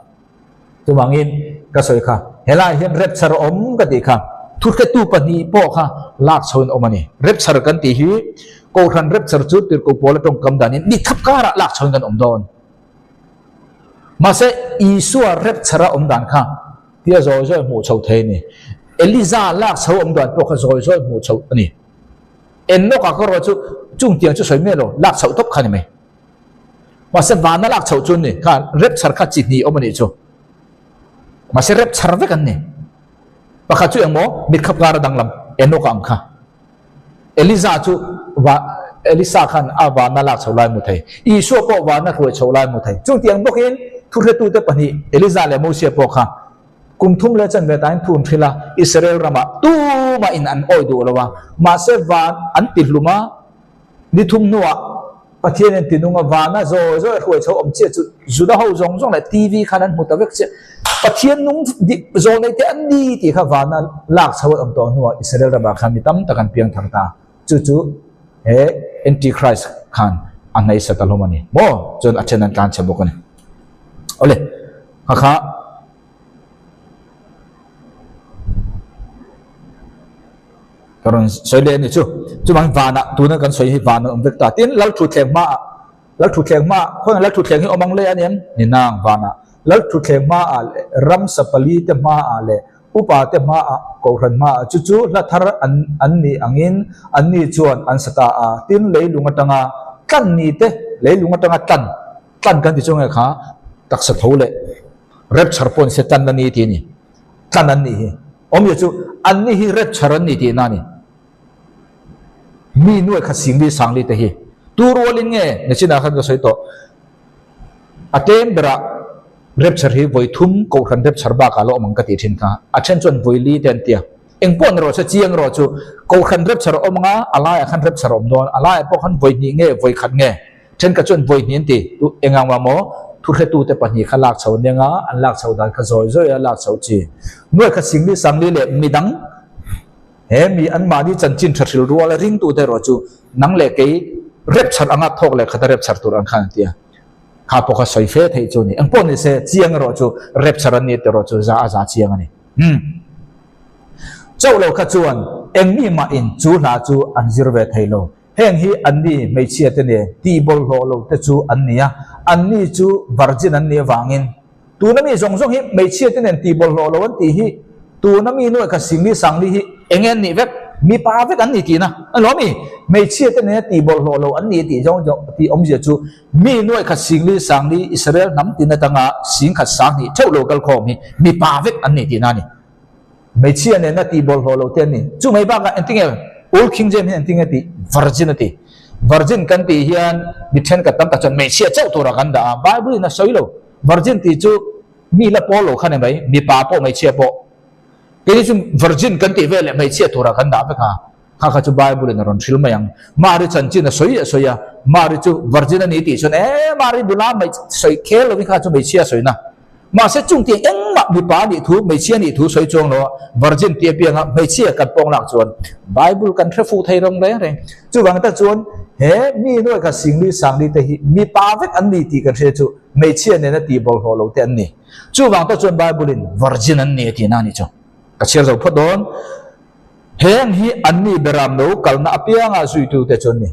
Speaker 1: Chuvangin ka sawi kha, helaiah hian rapture a awm ka tih kha, thuhretu pahnih pawh kha lak chhoin a awm a ni. Rapture kan tih hi Kohhran rapture chu Tirhkoh Paula tawngkam danin ni thap karah lak chhoin kan awm dawn. Mahse Isua rapture a awm dan kha tia zawi zawi hmuh chhoh thei a ni. Eliza lak chho awm dan pawh kha zawi zawi hmuh chhoh a ni. Enoch-a ka ruah chu chung tiang chu sawi miah lo, lak chhoh tawp kha ni mai. Mahse vana lak chhoh chu ni, kha rapture kha chi hnih awm a nih chu. Mahse rapture vek an ni. Pakhat chu engmaw mitkhap kar a danglam Enoch-a ang kha. Eliza chu va Elisa khan a vana lak chho lai hmu thei. Isua pawh vana hruai chho lai hmu thei. Chung tiang bawkin thuhretute pahnih Eliza leh Mosia pawh kha Kum thum leh chanve tain thu an hrilh a, Israel ramah tumah in an awih duh lo a, mahse van an ti hlum a, ni thum hnuah Pathian in tinung a, vana zawi zawi a hruai chho awm chiah chu Juda ho zawng zawng leh TV khan an hmu ta vek chiah. Pathian nung zawl nei te an ni tih kha vana lak chho an awm tawh hnuah Israel ramah khan mi tam tak an piang thar ta. Chu chu he Antichrist khan a hnaisa ta hlawm a ni maw? Chuan a then an tlan chhe bawk a ni. Awle, kha kha. Ka rawn sawi leh a ni chu. Chuvangin vanah tuna kan sawi hi van an awm vek ta. Tin, lal thutthleng hmaah, lal thutthleng hmaah, khawiah lal thutthleng hi awm ang le a ni em? Ni nang, vanah. Lal thutthleng hmaah leh ramsa pali te hmaah leh upa te hmaah, kohhran hmaah chu chu hla thar an an nih angin anni chuan an sa ta a. Tin, leilung atanga tlan ni te, leilung atanga tlan, tlan kan ti chu nge kha taksa tho leh Rapture pawh nise tlan a ni tih a ni. Tlan an nih hi. Awmzia chu an ni hi rapture an ni tihna a ni. Mi nuai khat singli sangli te hi tu rualin nge nichinah khan ka sawi tawh. A tlem berah rapture hi vawi thum kohhran rapture bakah la awm ang ka tih thin kha. A then chuan vawi li te an tia. Eng pawh ni rawh se chiang erawh chu kohhran rapture a awm anga a laiah khan rapture a awm dawn. A laiah pawh khan vawi hnih nge vawi khat nge Thenkhat chuan vawi hnih an ti, tu engang mah maw thuhretute pahnih kha lak chho nia nga, an lak chho dan kha zawi zawi a lak chho chi. Nuai kha Singli Sangli leh midang he mi anmahni chanchin tha hril rual a ringtute erawh chu nang leh kei rapture anga thawk leh khata rapture tur ang khan an ti a. Kha pawh kha sawi fe theih chu a ni. Engpawh ni se chiang erawh chu rapture an ni tih erawh chu za a za chiang a ni. Umm. Chauh lo kha chuan engmi mah in chu hla chu an zir ve thei lo. Heng hi anni hmeichhia te nen tihbawlhhlawh lo te chu an ni a, anni chu virgin an nih avangin tuna mi zawng zawng hi hmeichhia te nen tihbawlhhlawh lo an tih hi tuna mi nuaih kha Singli Sangli hi eng nge an nih vek? Mipa vek an ni tihna a ni lo mi? Hmeichhia te nena tih bawlhhlawh lo an ni tih zawng tih awmzia chu mi nuai khat singli sangli Israel hnam tin atanga singkhat sanghnih theuh lo kal khawm hi mipa vek an ni tihna a ni. Hmeichhia nena tih bawlhhlawh lo te an ni. Chu mai bakah engtinge Old King James hian engtinge tih Virgin a ti. Virgin kan tih hian mi thenkhat tam tak chuan hmeichhia chauh turah kan dah a, Bible in a sawi lo. Virgin tih chu mi la pawl lo kha ni mai, mipa pawh hmeichhia pawh. Keini chu virgin kan tih vel leh hmeichhia turah kan dah vek a, kha kha chu Bible in a rawn hril mai ang. Mari chanchin a sawi a sawi a, Mari chu virgin a ni tih chuan ee Mari nula sawi khel lovin kha chu hmeichhia a sawina. Mahse chung tih engmah mipa a nih thu, hmeichhia a nih thu sawi chuang lo a, virgin tih apianga hmeichhia kan pawng lak chuan Bible kan hre fuh thei rawng reng reng. Chuvang tak chuan he mi nuai kha Singli Sangli te hi mipa vek an ni tih kan hria chu hmeichhia nena tih bawlhhlawh lo te an ni. Chuvang tak chuan Bible in virgin an ni a tihna a ni chu. Ka chhiar zo phawt dawn. Heng hi an ni beram no kalna apianga zuitute chu an ni.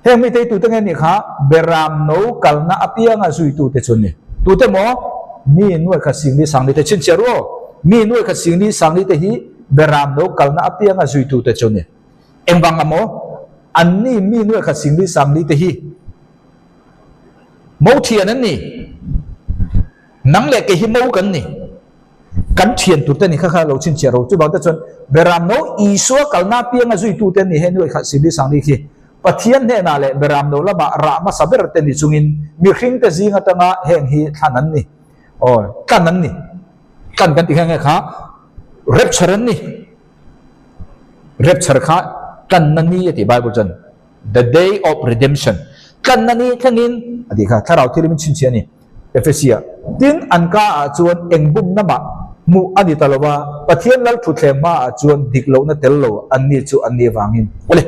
Speaker 1: Heng mi tei tute nge nih kha beram no kalna apianga zuitute chu an ni. Tute maw? Mi nuai khat singli sangli te chhinchhiah ru aw. Mi nuai khat singli sangli te hi beram no kalna apianga zuitute chu an ni. Engvang a maw? An ni mi nuai khat singli sangli te hi Mo thian an ni. Nang leh kei hi mo kan ni. Kan thian tur te ni kha kha lo chhinchhiah ro. Chuvang te chuan Beram no Isua kalna pianga zuitu te an ni he nuai kha Sili Sangli khi Pathian hnenah leh Beram no lamah rah hmasa ber te ni chungin mihring te zing atanga heng hi thlan an ni. Aw tlan an ni. Tlan kan ti kha nge kha rapture an ni. Rapture kha tlanna ni a ti Bible chuan. The Day of Redemption, tlanna ni thlengin a tih kha thlarau thil in chhinchhiah a ni. Ephesia. Tin, an ka ah chuan eng bumna mah hmuh a ni ta lo va, Pathian lal thutthleng hma ah chuan dik lohna tel lo an ni chu an ni vangin. Awle,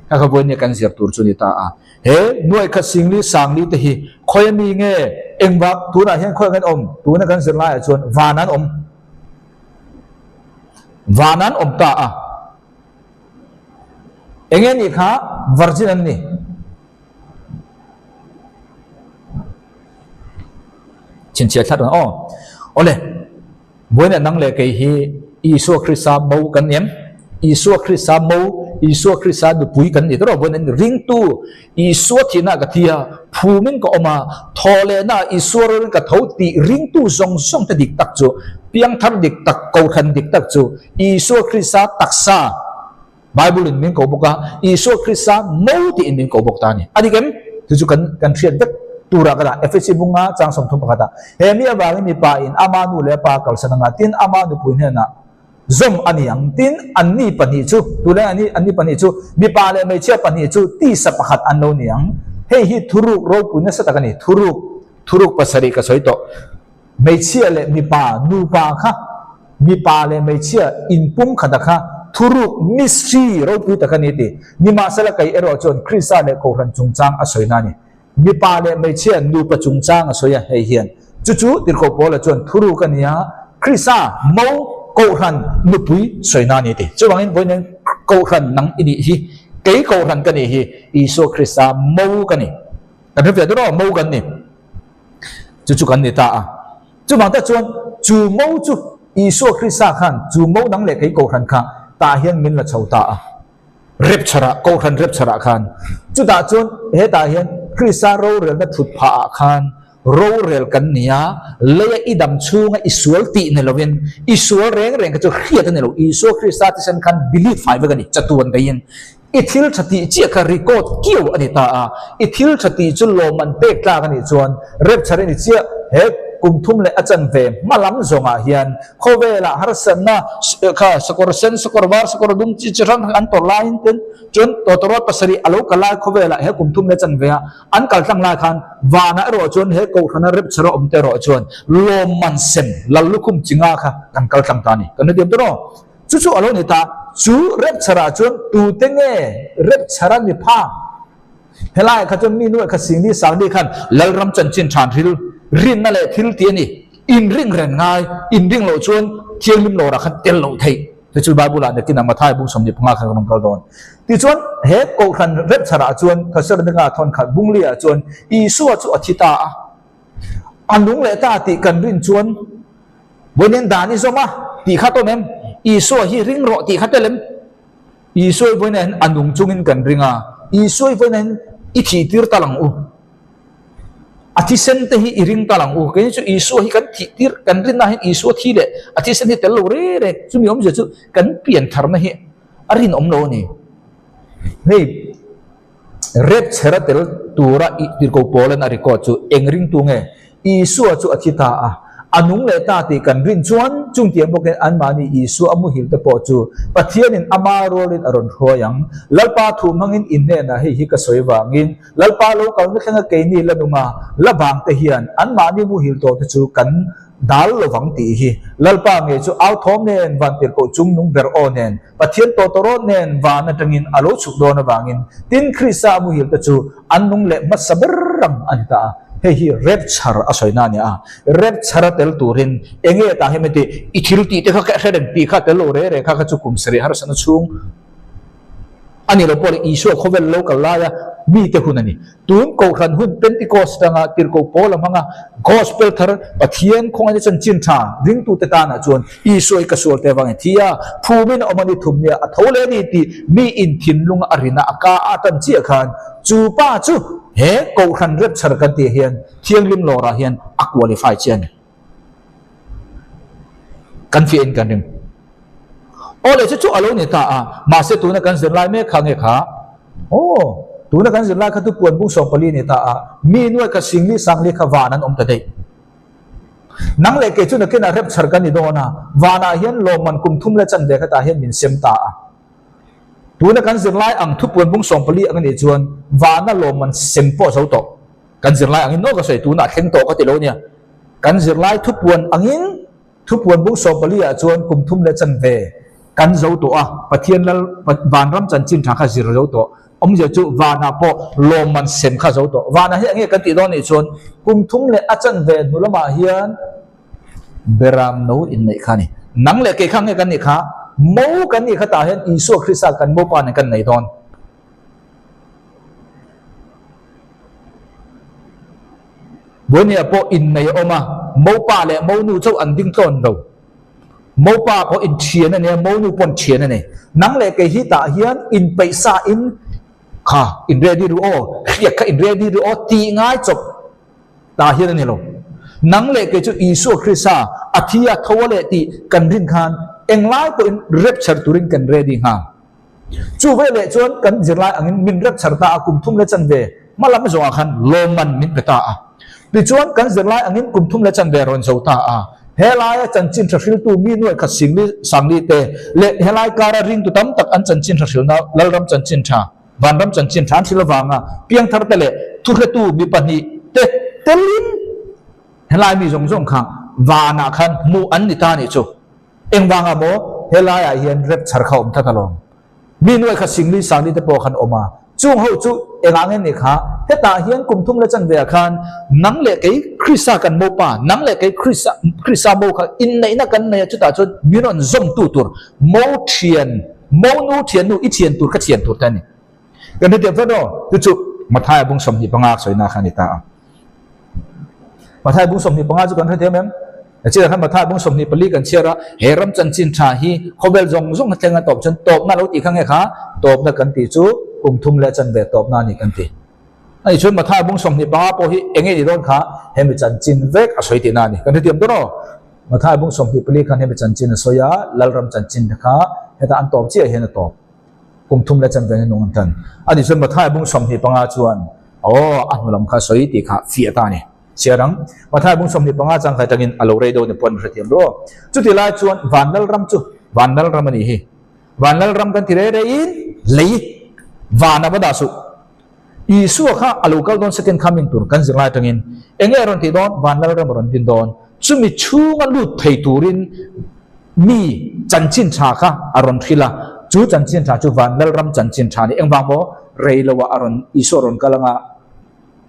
Speaker 1: kha kha vawinia kan zir tur chu ni ta a. He nuaikhat singli sangli te hi khawi ami nge engvak tunah hian khawi ang an awm? Tuna kan zir laiah chuan van an awm. Van an awm ta a. Enge nih kha virgin an ni. Chhinchhiah thlat ang aw. Awle, buaina nang leh kei hi Isua Krista mo kan ni em? Isua Krista mo, Isua Krista nupui kan ni tawh buaina ringtu Isua thihna ka thi a, phumin ka awm a, thaw lehna Isua rawlin ka tho tih ringtu zawng zawng te dik tak chu, piangthar dik tak, kohhran dik tak chu Isua Krista taksa Bible in min ko bawk a, Isua Krista mo tiin min ko bawk ta a ni. A dik em? Chu chu kan kan hriat vek turah ka dah. Efesi bunga chang 31 ah, He mi avangin mipa in ama nu leh a pa kalsan anga tin ama nupui hnenah zawm a ni ang. Tin, anni pahnih chu, tule anni anni pahnih chu, mipa leh hmeichhia pahnih chu tisa pakhat an lo ni ang. Hei hi thuruk ropui nasa tak a ni. Thuruk, thuruk pasarih ka sawi tawh. Hmeichhia leh mipa, nupa kha, mipa leh hmeichhia inpum khata kha thuruk, mystery, ropui tak a ni ti. Nimahsela kei erawh chuan Krista leh Kohhran chungchang a sawina a ni. Mipa leh hmeichhia nupa chungchang a sawi a, hei hian chu chu Tirhkoh Paula chuan thuruk a ni a, Krista, mo, Kohhran, nupui sawina a ni ti. Chuvangin vawiin Kohhran nang i nih hi, kei Kohhran ka nih hi, Isua Krista mo ka ni. Kan hre ve dawn aw, mo kan ni. Chu chu kan ni ta a. Chuvang tak chuan chu mo chu Isua Krista khan chu mo nang leh kei Kohhran kha tah hian min la chho ta a. Rapture ah, Kohhran rapture ah khan. Chutah chuan hetah hian Krista rorelna thut phah ah khan rorel kan ni a, leia i dam chhunga i sual tih ni lovin i sual reng reng kha chu hriat a ni lo. Isua Krista thisen khan delete fai vek a ni, chatuan beiin. I thil tha tih chiah kha record kiau a ni ta a, i thil tha tih chu lawmman pek tlak a nih chuan rapture i ni chiah. He kum thum leh a chanve hma lam zawngah hian khawvelah harsatna kha sakawr sen, sakawr var, sakawr dum chi chi hrang hrang an tawrh laiin ten chuan tawtawrawt pasarih a lo kal lai khawvelah he kum thum leh a chanve a an kal tlang lai khan vanah erawh chuan he kohhrana rapture a awm te erawh chuan lawmman sem lal lukhum chi nga kha kan kal tlang ta a ni. Kan hrethiam tawh rawh. Chu chu a lo ni ta, chu rapture ah chuan tute nge rapture a ni phak? Helaiah kha chuan mi nuaih kha Singli Sangli khan Lalram chanchin than ril rinna leh thil ti a ni. Inring reng ngai, inring loh chuan thianghlim lawrah khan tel loh theih. Chu chu Bible ah nakinah Mathai bung 25 khan ka rawn kal dawn. Tichuan he kohhran rapture ah chuan Thesalonika thawn khat bungli ah chuan Isua chu a thi ta a, a nung leh ta tih kan rin chuan Vawiin dan i zawm a tih kha tawn em? Isua hi ring rawh tih kha tel em? Isua i vawiinah hian a nung chungin kan ring a, Isua i vawiinah hian i thih tir tal ang u. A thisen te hi i ring tal ang u. Keini chu Isua hi kan thih tir, kan rinna hian Isua thi leh a thisen hi tel lo reng reng. Chumi awmzia chu kan piantharna hi a rinawm lo a ni. Hei Rapture a tel tura i tirhkoh Paulan a record chu eng ringtu nge? Isua chu a thi ta a, a nung leh ta tih kan rin chuan chungtiang bawkin anmahni Isua a muhil te pawh chu Pathianin ama rualin a rawn hruai ang. Lalpa thu hmangin in hnenah hei hi ka sawi vangin Lalpa lo kalna thlenga keini la nunga la vang te hian anmahni muhil tawh te chu kan dal lovang tih hi Lalpa ngei chu au thawm nen van tirhkoh chung nung ber aw nen Pathian tawtawrawt nen van atangin a lo chhuk dawn avangin tin Krista a muhil te chu an nung leh hmasa ber ang a ni ta a. Hei hi rapture a sawina a ni a. Rapture a tel turin enge tah hi miti i thil tih te kha ka hre reng tih kha tel lo re re kha kha chu kum sarih harsatna chhung a ni lo pawh le Isua khawvel lo kal laia mite hun a ni. Tun Kohhran hun Pentecost atanga Tirhkoh Paul a hmang a, Gospel thar Pathian khawngaihna chanchin tha ringtute tanah chuan Isua i ka sualte avangin thi a, phumin a awm a ni thum nia a tho leh a ni tih mi in thinlunga a rina a ka a tan chiah khan chu pa chu he Kohhran rapture kan tih hian thianghlim lawrah hian a qualify chiah a ni. Kan fiah in kan ring. Aw le chu chu a lo ni ta a, mahse tuna kan zirlai mek kha nge kha? Aw, tuna kan zirlai kha tupuan bung 14 ni ta a, mi nuai kha singli sangli kha van an awm ta daih. Nang leh kei chu nakinah rapture kan ni dawn a, vanah hian lawmman kum thum leh chanve khatah hian min sem ta a. Tuna kan zirlai ang thupuan bung 14 ang a nih chuan vana lawmman sem pawh zo tawh. Kan zirlai angin naw ka sawi tunah thleng tawh ka ti lo nia. Kan zirlai thupuan angin thupuan bung 14 ah chuan kum thum leh chanve kan zo tawh a, Pathian lal vanram chanchin tha kha zir zo tawh. Awmzia chu vanah pawh lawmman sem kha zo tawh. Vanah hi enge kan tih dawn nih chuan kum thum leh a chanve hnu lamah hian beram no inneih kha a ni. Nang leh kei kha nge kan nih kha? Mo kan nih kha tah hian Isua Krista kan mopa nen kan nei dawn. Buainiah pawh innei a awm a, mopa leh monu chauh an ding tlawn lo. Mopa pawh inthian a nia, monu pawh inthian a ni. Nang leh kei hi tah hian inpeih sa in kha in ready ru aw, hriat kha in ready ru aw tih ngai chawp tah hian a ni lo. Nang leh kei chu Isua Krista a thi a tho a leh tih kan rin khan englai pawhin rapture turin kan ready nghal. Chu veleh chuan kan zirlai angin min rapture ta a, kum thum leh chanve hma lam zawngah khan lawmman min pe ta a. Tichuan kan zirlai angin kum thum leh chanve rawn zo ta a. Helaia chanchin tha hriltu mi nuai khat Singli Sangli te leh helai kara ringtu tam tak an chanchin tha hrilna Lalram chanchin tha, Vanram chanchin tha an hril avanga piangthar te leh thuhretu mi pahnih te telin helai mi zawng zawng kha vanah khan hmuh an ni ta a nih chu. Engvanga maw helaiah hian rapture kha awm tlat alawm. Mi nuai kha Singli Sangli te pawh khan awm a, chung ho chu engah nge ni kha? Hetah hian kum thum leh chanve ah khan nang leh kei Krista kan mopa, nang leh kei Krista Krista mo kha inneihna kan nei a, chutah chuan min rawn zawmtu tur mo thian, mo nu thian nu i thian tur ka thian tur te a ni. Kan hre tiang tlat aw, chu chu Mathaia bung 25 a sawina kha a ni ta a. Mathai bung 25 chu kan hre thiam em? Chirah khan Mathai bung 24 kan chhiar a, he ram chanchin tha hi khawvel zawng zawng a thleng a tawp chuan tawpna lo tih kha nge kha? Tawpna kan tih chu kum thum leh chanve tawpna a ni kan ti. Ani chuan Mathai bung 25 pawh hi eng nge ni dawn kha? Hemi chanchin vek a sawi tihna a ni. Kan hre thiam dawn aw. Mathai bung 24 khan hemi chanchin a sawi a, Lalram chanchin te kha heta an tawp chiah hian a tawp. Kum thum leh chanve nung an tan. Ani chuan Mathai bung 25 chuan aw a hnu lam kha sawi tih kha fiah ta a ni. Chhiar ang. Mathai bung 25 chang khai tangin a lo rei deuh ni pawh an hrethiam ru. Chuti lai chuan Vanlal ram chu Vanlal ram a nih hi. Vanlal ram kan ti rei reiin lei van a va dah suh. Isua kha a lo kal dawn second coming tur kan zirlai atangin eng nge a rawn tih dawn? Vanlal ram a rawn din dawn. Chumi chhunga lut thei turin mi chanchin tha kha a rawn hrilh a, chu chanchin tha chu Vanlal ram chanchin tha a ni. Engvang maw? Rei loah a rawn Isua a rawn kal anga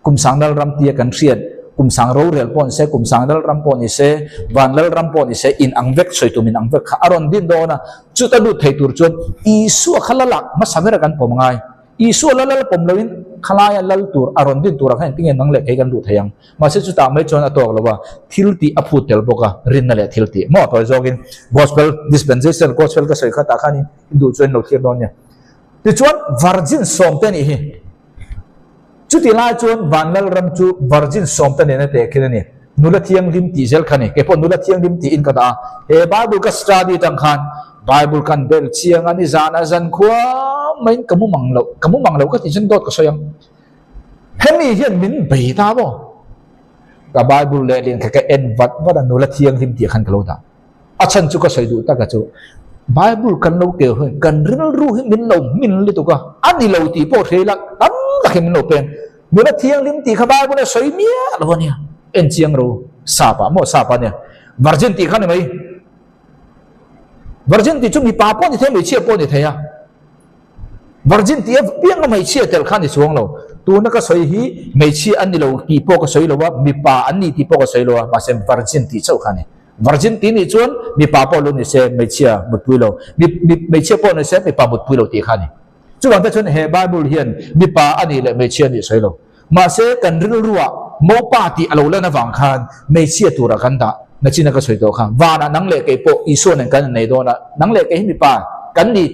Speaker 1: kum sang lal ram tia kan hriat, kum sang rorel pawh ni se, kum sang lal ram pawh ni se, Vanlal ram pawh ni se, in ang vek, sawi tum in ang vek kha a rawn din dawn a. Chuta lut thei tur chuan Isua kha la lak hmasa ber a kan pawm angai. Isua la lal pawm loin khalaia lal tur a rawn din turah khan engtin nge nang leh kei kan luh thei ang? Mahse chutah mai chuan a tawk lo a, thil tih a phut tel bawk a, rinna leh thil tih. Maw tawi zawkin Gospel dispensation, Gospel ka sawi khatah khan in duh chuan in lo thlir dawn nia. Tichuan virgin sawmte nih hi. Chuti lai chuan Vanlal ram chu virgin sawmte nena tehkhin a ni. Nula thianghlim tih zel kha ni. Kei pawh nula thianghlim tiin ka dah a. He Bible ka study atang khan Bible kan bel chiang a ni zan a zan khua maiin ka mu mang loh, ka mu mang loh ka tih chuan dawt ka sawi ang. Hemi hian min bei ta maw? Ka Bible lehlin kha ka en vat vat a, nula thianghlim tih khan ka lo dah. A chhan chu ka sawi duh tak a chu Bible kan lo keu hi kan rilru hi min lo hmin lutuk a, a ni lo tih pawh hria ila tam tak hi min lo peng. Nula thianghlim tih kha Bible a sawi miah lo a nia. En chiang ro sap ah maw sap ah nia virgin tih kha ni mai. Virgin tih chu mipa pawh ni thei a hmeichhia pawh ni thei a. Virgin tih a piang a hmeichhia tel kha ni chuang lo. Tuna ka sawi hi hmeichhia an ni lo tih pawh ka sawi lo a, mipa an ni tih pawh ka sawi lo a, mahse virgin tih chauh kha a ni. Virgin tih nih chuan mipa pawh lo ni se hmeichhia mutpui lo, mi mi hmeichhia pawh ni se mipa mutpui lo tih kha a ni. Chuvang te chuan he Bible hian mipa a nih leh hmeichhia a nih sawi lo. Mahse kan rilruah mopa tih a lo lan avang khan hmeichhia turah kan dah nachina ka sawi tawh kha. Vanah nang leh kei pawh Isua nen kan innei dawn a, nang leh kei hi mipa kan ni.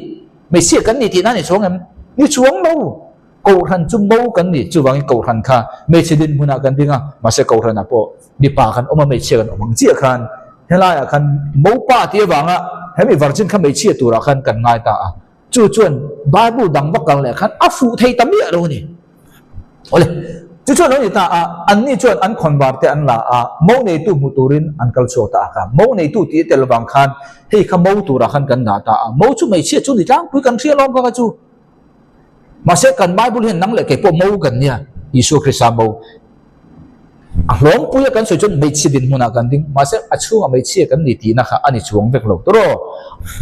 Speaker 1: Hmeichhia kan ni tihna a ni chuang em? Ni chuang lo. Kohhran chu mo kan ni. Chuvangin kohhran kha hmeichhe dinhmunah kan ding a, mahse kohhranah pawh mipa kan awm a, hmeichhia kan awm ang chiah khan helaiah khan mopa tih avanga hemi virgin kha hmeichhia turah khan kan ngai ta a. Chu chuan Bible dang va kal leh khan a fuh thei ta miah lo a ni. Awle, chu chuan lo ni ta a, anni chuan an khawnvar te an la a, mo neitu hmu turin an kal chhuak ta a kha. Mo neitu tih tel vang khan hei kha mo turah khan kan dah ta a, mo chu hmeichhia chu ni tlangpui kan hria lawm kha kha chu. Mahse kan Bible hian nang leh kei pawh mo kan nia, Isua Krista mo. A hlawmpuia kan sawi chuan hmeichhia dinhmunah kan ding, mahse a chhungah hmeichhia kan ni tihna kha a ni chuang vek lo tawh rawh.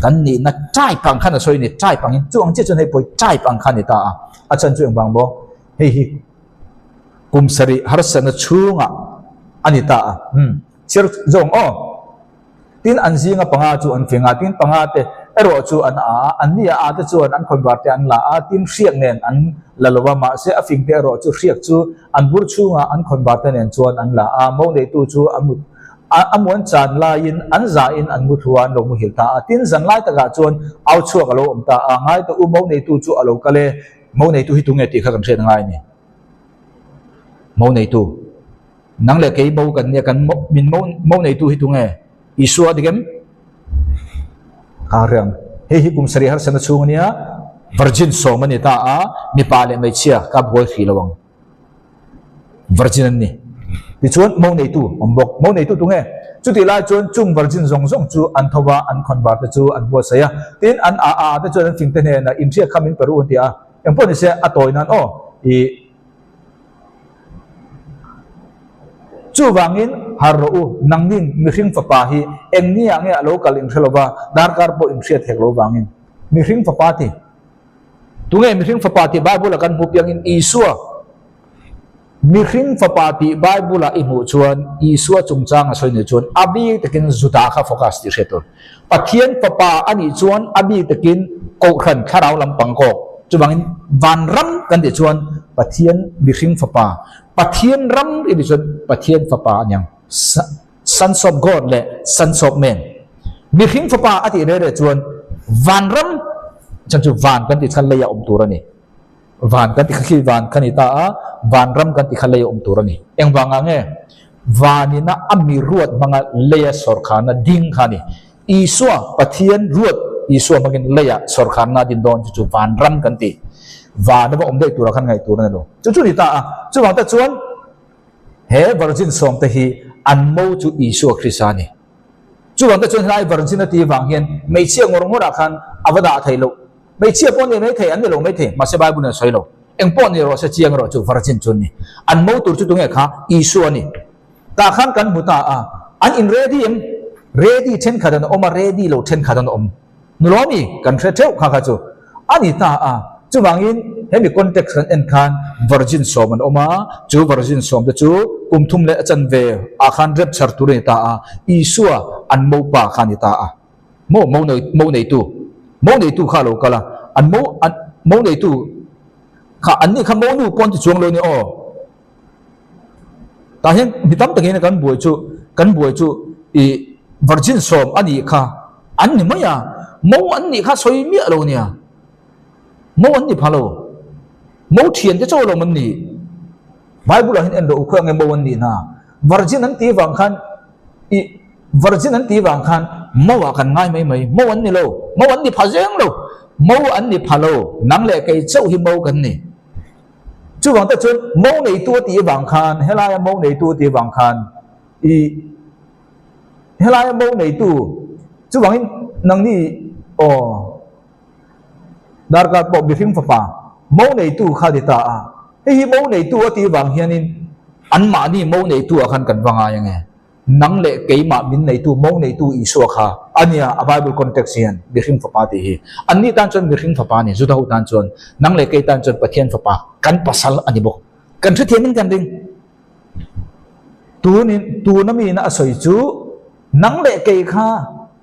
Speaker 1: Kan nihna type ang khan a sawi a ni, type angin chu ang chiah chuan hei pawh hi type ang kha a ni ta a, a chhan chu engvang maw? Hei hi kum sarih harsatna chhungah a ni ta a, umm chhiar zawng aw. Tin, an zinga panga chu an fing a, tin panga te erawh chu an a a, anni a a te chuan an khawnvar te an la a, tin hriak nen an la lo va, mahse a fing te erawh chu hriak chu an bur chhunga an khawnvar te nen chuan an la a, mo neitu chu a mut a, a muan chan laiin an zahin an mu thlu a, an lo muhil ta a, tin zan lai takah chuan au chhuak a lo awm ta a, ngai tawh u mo neitu chu a lo kal e, mo neitu hi tunge tih kha kan hriat a ngai a ni, mo neitu. Nang leh kei bo kan nia, kan min mo mo neitu hi tunge? Isua a dik em? Ka riang. Hei hi kum sarih harsatna chhung a nia, virgin sawm a ni ta a, mipa leh hmeichhia ka buai hrih lo ang. Virgin an ni. Tichuan mo neitu awm bawk. Mo neitu tunge? Chutih lai chuan chung virgin zawng zawng chu an tho va, an khawnvar te chu an buatsaih a. Tin, an a a te chuan an fingte hnenah inhriat kha min pe ru an ti a. Engpawh nise a tawi nan aw i. Chuvangin, har rawh u, nangnin mihring fapa hi eng ni ah nge a lo kal in hre lo va, darkar pawh in hriat hek lo vangin. Mihring fapa ti. Tunge mihring fapa tih Bible-a kan hmuh piangin Isua. Mihring fapa tih Bible-a i hmuh chuan Isua chungchang a sawi nih chuan a bik takin Juda kha focus tih hriat tur. Pathian fapa a nih chuan a bik takin Kohhran thlarau lampang kawk. Chuvangin vanram kan tih chuan Pathian mihring fapa, Pathian ram i tih chuan Pathian fapa a niang. Sons of God leh Sons of Man. Mihring fapa a tih reh reh chuan vanram chan chu van kan tih kha lei a awm tur a ni. Van kan ti kha khi van kha ni ta a, vanram kan ti kha lei a awm tur a ni. Engvangah nge? Vanina a mi ruat hmanga leia sawrkharna ding kha a ni. Isua, Pathian ruat Isua hmangin leia sawrkharna a din dawn chu chu vanram kan ti. Van a va awm daih turah khan ngaih tur a ni lo. Chu chu ni ta a. Chuvang te chuan he virgin sawmte hi an mo chu Isua Krista a ni. Chuvang te chuan helai virgin a tih avang hian hmeichhia ngawr ngawrah khan a va dah theih loh. Hmeichhia pawh ni mai thei, an ni lo mai thei, mahse Bible in a sawi lo. Eng pawh ni rawh se, chiang erawh chu virgin chu an ni. An mo tur chu tunge kha? Isua a ni. Tah khan kan hmu ta a, an in ready em? Ready thenkhat an awm a, ready lo thenkhat an awm. Nulaw mi kan hre theuh kha kha chu a ni ta a. Chuvangin hemi context kan en khan virgin sawm an awm a, chu virgin sawm te chu kum thum leh a chanve ah khan rapture tur a ni ta a, Isua an mopa kha a ni ta a. Mo mo nei mo neitu mo neitu kha a lo kal a, an mo an mo neitu kha an nih kha mo nu pawh an ti chuang lo a ni aw. Tah hian mi tam takin kan buai chu kan buai chu ih virgin sawm a nih kha an ni mai a, mo an nih kha sawi miah lo nia. Mo an ni pha lo. Mo thian te chaw lo an ni. Bible ah hian en rawh u khawi ange mo an nih hna. Virgin an tih vang khan i virgin an tih vang khan mo ah kan ngai mai mai. Mo an ni lo. Mo an ni pha zeng lo. Mo an ni pha lo. Nang leh kei chauh hi mo kan ni. Chuvang te chuan mo neitu a tih vang khan helaia mo neitu a tih vang khan i helaia mo neitu chuvangin nangni aw Darkar pawh mihring fapa mo neitu kha ni ta a, hei hi mo neitu a tih vang hianin anmahni mo neitu ah khan kan va ngai ange, nang leh keimah min neitu mo neitu Isua kha a nia a Bible context hian mihring fapa tih hi anni tan chuan mihring fapa a ni, Juda ho tan chuan nang leh kei tan chuan Pathian fapa kan pasal a ni bawk, kan hrethiamin kan ring. Tunin tuna miin a sawi chu Nang leh kei kha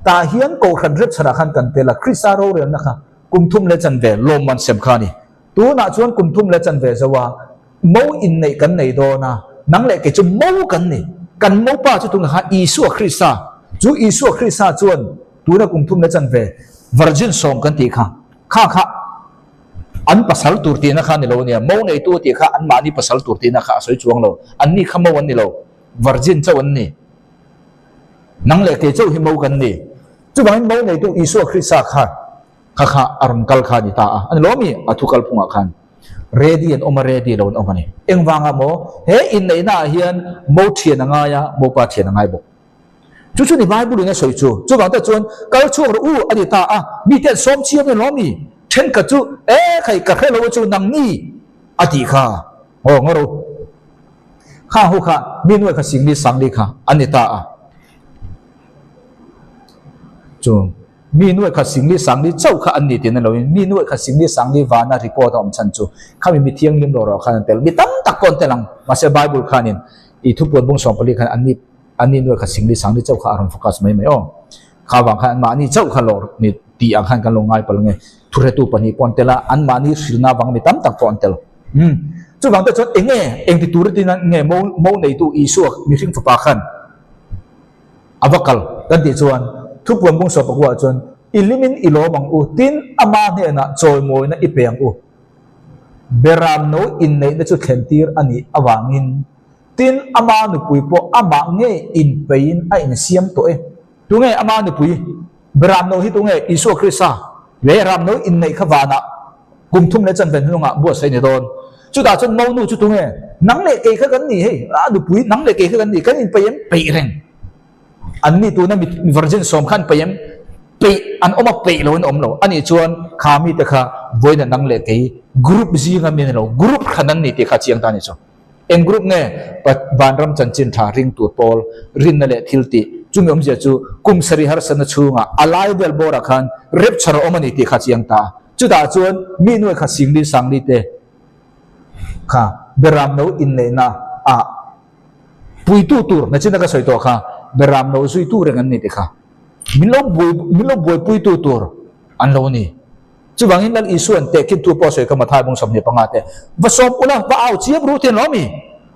Speaker 1: tah hian Kohhran Repchharah khan kan tel a, Krista rorelna kha kum thum leh chanve lawmman sem kha a ni. Tunah chuan kum thum leh chanve zo a, mo inneih kan nei dawn a, nang leh kei chu mo kan ni. Kan mopa chu tunah khan Isua Krista. Chu Isua Krista chuan tuna kum thum leh chanve virgin sawm kan tih kha, kha kha an pasal tur tihna kha a ni lo a nia. Mo neitu a tih kha anmahni pasal tur tihna kha a sawi chuang lo. Anni kha mo an ni lo, virgin chauh an ni. Nang leh kei chauh hi mo kan ni. Chuvangin mo neitu Isua Krista kha kha kha a rawn kal kha a ni ta a. A ni lo mi? A thu kal phungah khan ready an awm a, ready lo an awm a ni. Engvangah maw? He inneihna ah hian mo thian a ngai a, mo pa thian a ngai bawk. Chu chu ni Bible in a sawi chu. Chuvang te chuan kal chhuak rawh u a ni ta a. Mite an sawm chiang em lo mi? Thenkhat chu, E khai ka hre lo a chu nang ni a tih kha. Aw ngaw rawh u. Kha ho kha mi nuai kha singli sangli kha an ni ta a. Chu mi nuai kha singli sangli chauh kha an ni tih na loin mi nuai kha singli sangli vana record a awm chhan chu khami mi thianghlim lo rawh khan an tel. Mi tam tak pawh an tel ang. Mahse Bible khanin i thupuan bung 14 khan an ni an ni nuai kha singli sangli chauh kha a rawn focus mai mai aw. Kha vang khan anmahni chauh kha lawr ni tih ang khan kan lo ngai palh nge. Thuhretu pahnih pawh an tel a, anmahni hrilhna avang mi tam tak pawh an tel. Umm. Chuvang te chuan eng nge, eng ti tur atin nge mo mo neitu Isua mihring fapa khan a va kal kan tih chuan thupuan bung sawp pakua chuan i limin i lawm ang u, tin ama hnenah chawimawina i pe ang u. Beram no inneihna chu thlen tir a nih avangin tin ama nupui pawh amah ngei inpeiin a insiam tawh e. Tunge ama nupui? Beram no hi tunge? Isua Krista leh ram no inneih kha vanah kum thum leh chanven hnungah buatsaih ni dawn. Chutah chuan mo nu chu tunge? Nang leh kei kha kan ni hei, a nupui nang leh kei kha kan ni, kan inpeih em? Peih reng. An ni tuna mi virgin sawm kha an peih em? Peih an awm a, peih lo an awm lo. Anih chuan kha mite kha vawiina nang leh kei group zinga mi a ni lo, group hran an ni tih kha a chiang ta a ni chu. Eng group nge Vanram chanchin tha ring tur pawl rinna leh thil tih? Chumi awmzia chu kum sarih harsatna chhungah a lai vel bawrah khan rapture a awm a ni tih kha chiang ta a. Chutah chuan mi nuai kha Singli Sangli te kha Beram no inneihna ah puitu tur nachina ka sawi tawh kha Beram no zuitu reng an ni tih kha min lo buai min lo buaipuitu tur an lo ni. Chuvangin Lal Isua'n tehkhin tu pawh sawi kha Mathai bung 25 te, Va sawm ula, va au chiam ru ten lo mi?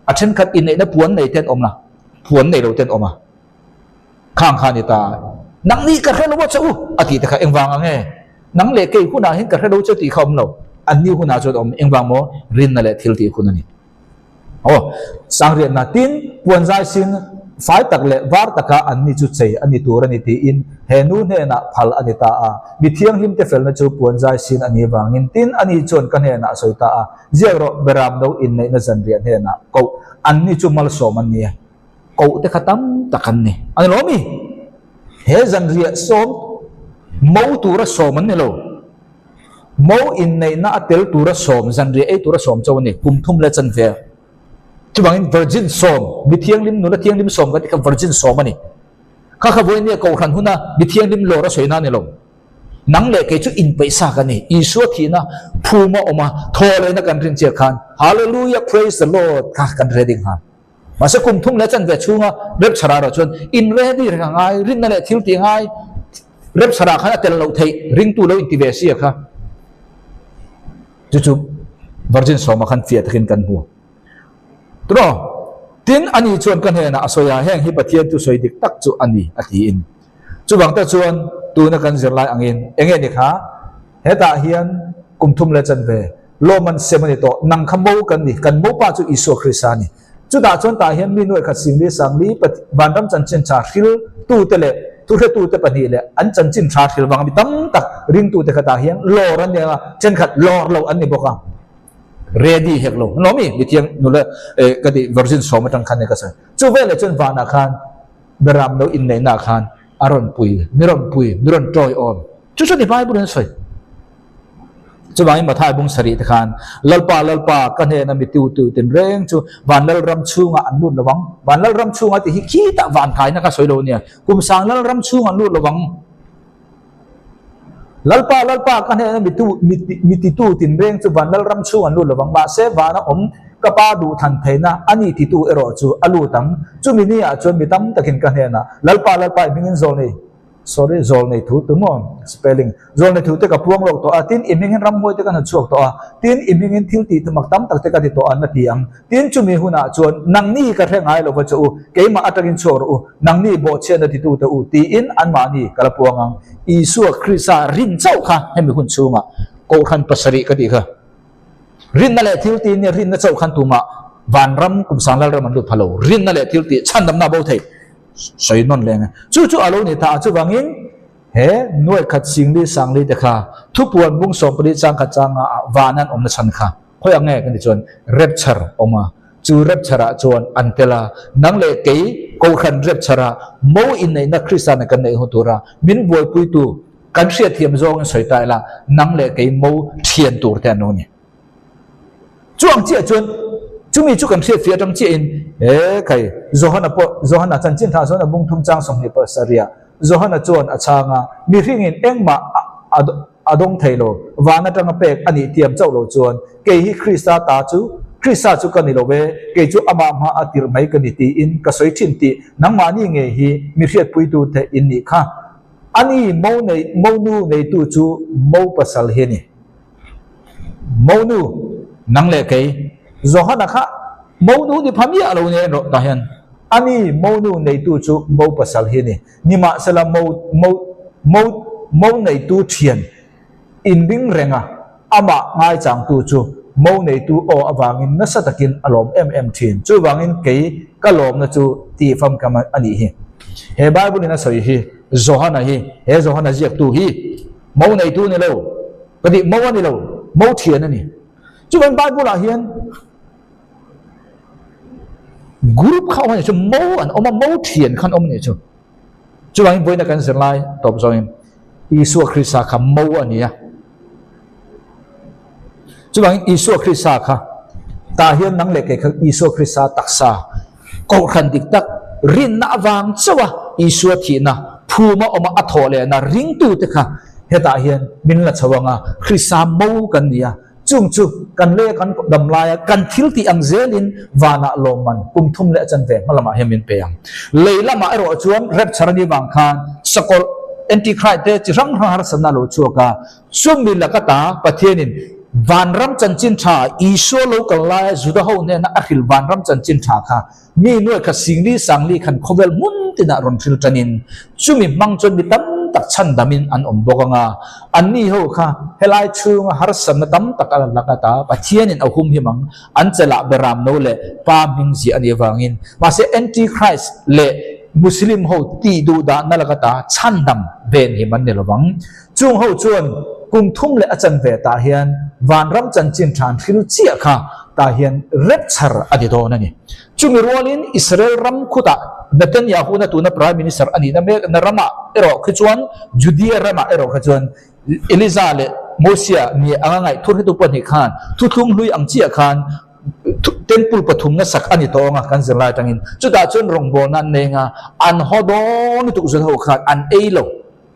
Speaker 1: A thenkhat inneihna puan nei ten awm la, puan nei lo ten awm a. Khang kha ni ta, Nang ni ka hre lo a che u, a tih te kha engvang ang e? Nang leh kei hunah hian ka hre lo che tih kha awm lo. Anni hunah chuan awm engvang maw? Rinna leh thil tih hun a ni. Aw, sangriatna tin puan zai sin fai tak leh var taka anni chu chei a ni tur a ni tiin he nu hnenah phal a ni ta a. Mi thianghlimte felna chu puan zai sin a nih vangin tin ani chuan ka hnenah a sawi ta a, Ziak rawh, Beram no inneihna zanriah hnenah koh anni chu malsawm an ni e. Koh te kha tam tak an ni. A ni lo mi? He zanriah sawm mo tura sawm an ni lo. Mo inneihna a tel tura sawm, zanriah ei tura sawm chauh a ni, kum thum leh chanve. Chuvangin virgin sawm, mi thianghlim, nula thianghlim sawm kan tih kha virgin sawm a ni. Kha kha vawiin nia Kohhran huna mi thianghlim lawr a sawi na a ni lo. Nang leh kei chu inpeih sa kan ni. Isua thihna phum a awm a, thaw lehna kan rin chiah khan Hallelujah, praise the Lord kha kan ready nghal. Mahse kum thum leh chanve chhunga rapture ah erawh chuan in ready reng a ngai, rinna leh thil tih a ngai. Rapture ah khan a tel loh theih, ringtu lo inti ve sia kha. Chu chu Virgin sawma khan fiah takin kan hmu. Turaw, tin ani chuan ka hnenah a sawi a, heng hi Pathian thu sawi dik tak chu a ni a tiin. Chuvang te chuan tuna kan zirlai angin enge ni kha? Hetah hian. kum thum leh chanve lawm an sem a ni tawh. Nang kha mo kan ni, kan mopa chu Isua Krista a ni. Chutah chuan tah hian mi nuaih khat singli sangli vanram chanchin tha hril tute leh thuhretute pahnih leh an chanchin tha hril vanga mi tam tak ringtute kha tah hian lawr an ni ang a, thenkhat lawr lo an ni bawk a. Ready hek lo. Hlawm i mithiang nula eh ka tih virgin sawm atang khan ka sawi. Chu veleh chuan vanah khan Beram lo inneihna ah khan a rawn pui, mi rawn pui, mi rawn tawi awm. Chu chu ni Bible in a sawi. Chuvangin Mathai bung sarih te khan Lalpa Lalpa ka hnena mi tu tu tinreng chu van Lalram chhungah an lut lovang. Van Lalram chhungah tih hi khitah van kaina kha sawi lo nia. Kum sang Lalram chhung an lut lovang. Lalpa, Lalpa, ka hnena mitu, mititu tinreng chu van Lalram chhung an lut lovang, mahse vana awm ka pa duh than theihna a ni titu erawh chu a lut ang. Chumi ni ah chuan mi tam takin ka hnenah, Lalpa, Lalpa, i hmingin zawl nei, sorry, zawl nei thu tu maw, spelling, zawl nei thu te ka puang lawk tawh a, tin i hmingin ramhuai te ka hna chhuak tawh a, tin i hmingin thil tih thumak tam tak te ka ti tawh a, na ti ang. Tin, chumi hunah chuan, Nangni ka hre ngai lo va che u, keimah atangin chhuak rawh u, nangni bawhchhiatna titute u, tiin anmahni ka la puang ang. Isua Krista rin chauh kha hemi hun chhungah Kohhran pasarih ka tih kha. Rinna leh thil tih nia rinna chauh khan tumah vanram kum sang lalram an lut pha lo. Rinna leh thil tih chhandamna a bo thei. Sawi nawn leng e. Chu chu a lo ni ta a, chuvangin he nuai khat singli sangli te kha thupuan bung 14 chang khat changa ah van an awmna chhan kha. Khawi ang nge kan tih chuan rapture awm a, chu rapture ah chuan an tel a, nang leh kei Kohhran rapture ah mo inneihna Krista nen kan neih hun tura min buaipuitu kan hriatthiam zawngin sawi ta ila, nang leh kei mo thian tur te an lo ni. Chu ang chiah chuan chumi chu kan hriatfiah atang chiahin he khai Johana pawh Johana chanchin tha chuan a bung thum chang 27 ah Johana chuan a chhang a, mihringin engmah a A dawng thei lo. Van atanga pek a nih tiam chauh lo chuan, Kei hi Krista ta chu, Krista chu ka ni lo e, kei chu amah hma a tirh mai ka ni tiin ka sawi thin tih nangmahni ngei hi mi hriatpuitute in nih kha. Ani mo nei, monu neitu chu mo pasal hi a ni. Monu, nang leh kei, Johana kha monu ni pha miah lo nen rawh tah hian, Ani monu neitu chu mo pasal hi a ni. Nimahsela mo, mo, mo, mo neitu thian inring renga amah ngaichangtu chu mo neitu aw avangin nasa takin a lawm em em thin. Chuvangin kei ka lawmna chu tihfam kam a nih hi. He Bible in a sawi hi Johana hi, he Johana ziaktu hi mo neitu ni lo, ka tih mo a ni lo, mo thian a ni. Chuvangin Bible ah hian Group kha awm a nih chu, mo an awm a, mo thian khan awm a nih chu. Chuvangin vawiina kan zir lai tawp zawngin Isua Krista kha mo a ni a. Chuvangin Isua Krista kha tah hian nang leh kei kha Isua Krista taksa kohhran dik tak rinna avang chauh a Isua thihna phuma awma a thawh lehna ringtute kha hetah hian min la chho ang a, Krista mo kan ni a. Chung chu kan lei a kan dam laia kan thil tih ang zelin vanah lawmman kum thum leh a chanve hma lamah hian min pe ang. Lei lamah erawh chuan rapture a nih vang khan sakawlh Antichrist te chi hrang hrang harsatna a lo chhuak a, chumi laka ta Pathianin vanram chanchin tha Isua lo kal laia Juda ho hnena a hrilh vanram chanchin tha kha Mi nuai kha singli sangli khan khawvel hmun tinah rawn hril tanin chumi hmang chuan mi tam tak chhandamin an awm bawk ang a. Anni ho kha helai chhunga harsatna tam tak a la lak a, Pathianin a hum him ang, an chelah beram no leh pa hming ziah a nih avangin. Mahse Antichrist leh Muslim ho tih duh dahna lak ata chhandam ven him an ni lovang. Chung ho chuan kum thum leh a chanve tah hian vanram chanchin than hril chiah kha tah hian rapture a ni dawn a ni. Chumi rualin Israel ram khutah Netanyahu na tuna Prime Minister a nihna mek na ramah erawh khi chuan Judea ramah erawh kha chuan Eliza leh Mosia ni anga ngaih thurhitu pahnih khan thuthlung hlui ang chiah khan Temple pathumna sak a ni tawh ang a kan zirlai atangin chutah chuan rawngbawlna an nei anga an haw dawn lutuk zun ho khan an ei lo.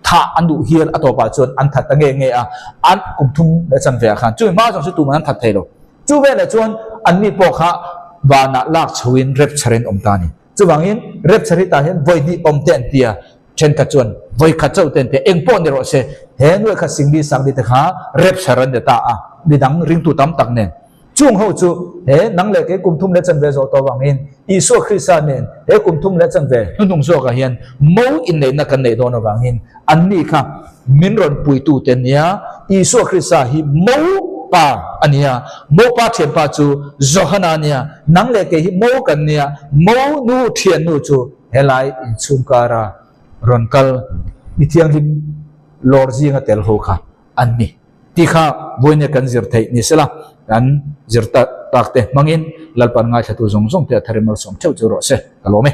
Speaker 1: Thah an duh hian a tawpah chuan an that ta nge nge a, an kum thum leh chanve ah khan chumi hma zawng chu tuman an that thei lo. Chu veleh chuan anni pawh kha vanah lak chhoin rapture in awm ta a ni. Chuvangin rapture hi tah hian vawi hnih awm te an ti a, thenkhat chuan vawi khat chauh te an ti a, eng pawh ni rawh se, he nuaih khat singli sangli te kha rapture an ni ta a, midang ringtu tam tak nen. Chung ho chu he nang leh kei kum thum leh chanve zawh tawh avangin Isua Krista nen he kum thum leh chanve hnuhnung zawkah hian mo inneihna kan neih dawn avangin anni kha min rawn puitu te nia. Isua Krista hi mo pa a nia, mo pa thianpa chu Johana a nia, nang leh kei hi mo kan nia, mo nu thiannu chu helai inchhung kara rawn kal mi thianghlim lawr zinga tel ho kha an ni. Tih kha vawinia kan zir theih ni sela, kan zir tak te hmangin Lalpan ngaithlatu zawng zawng te a thar i malsawm theuh chu rawh se, ka lawm e.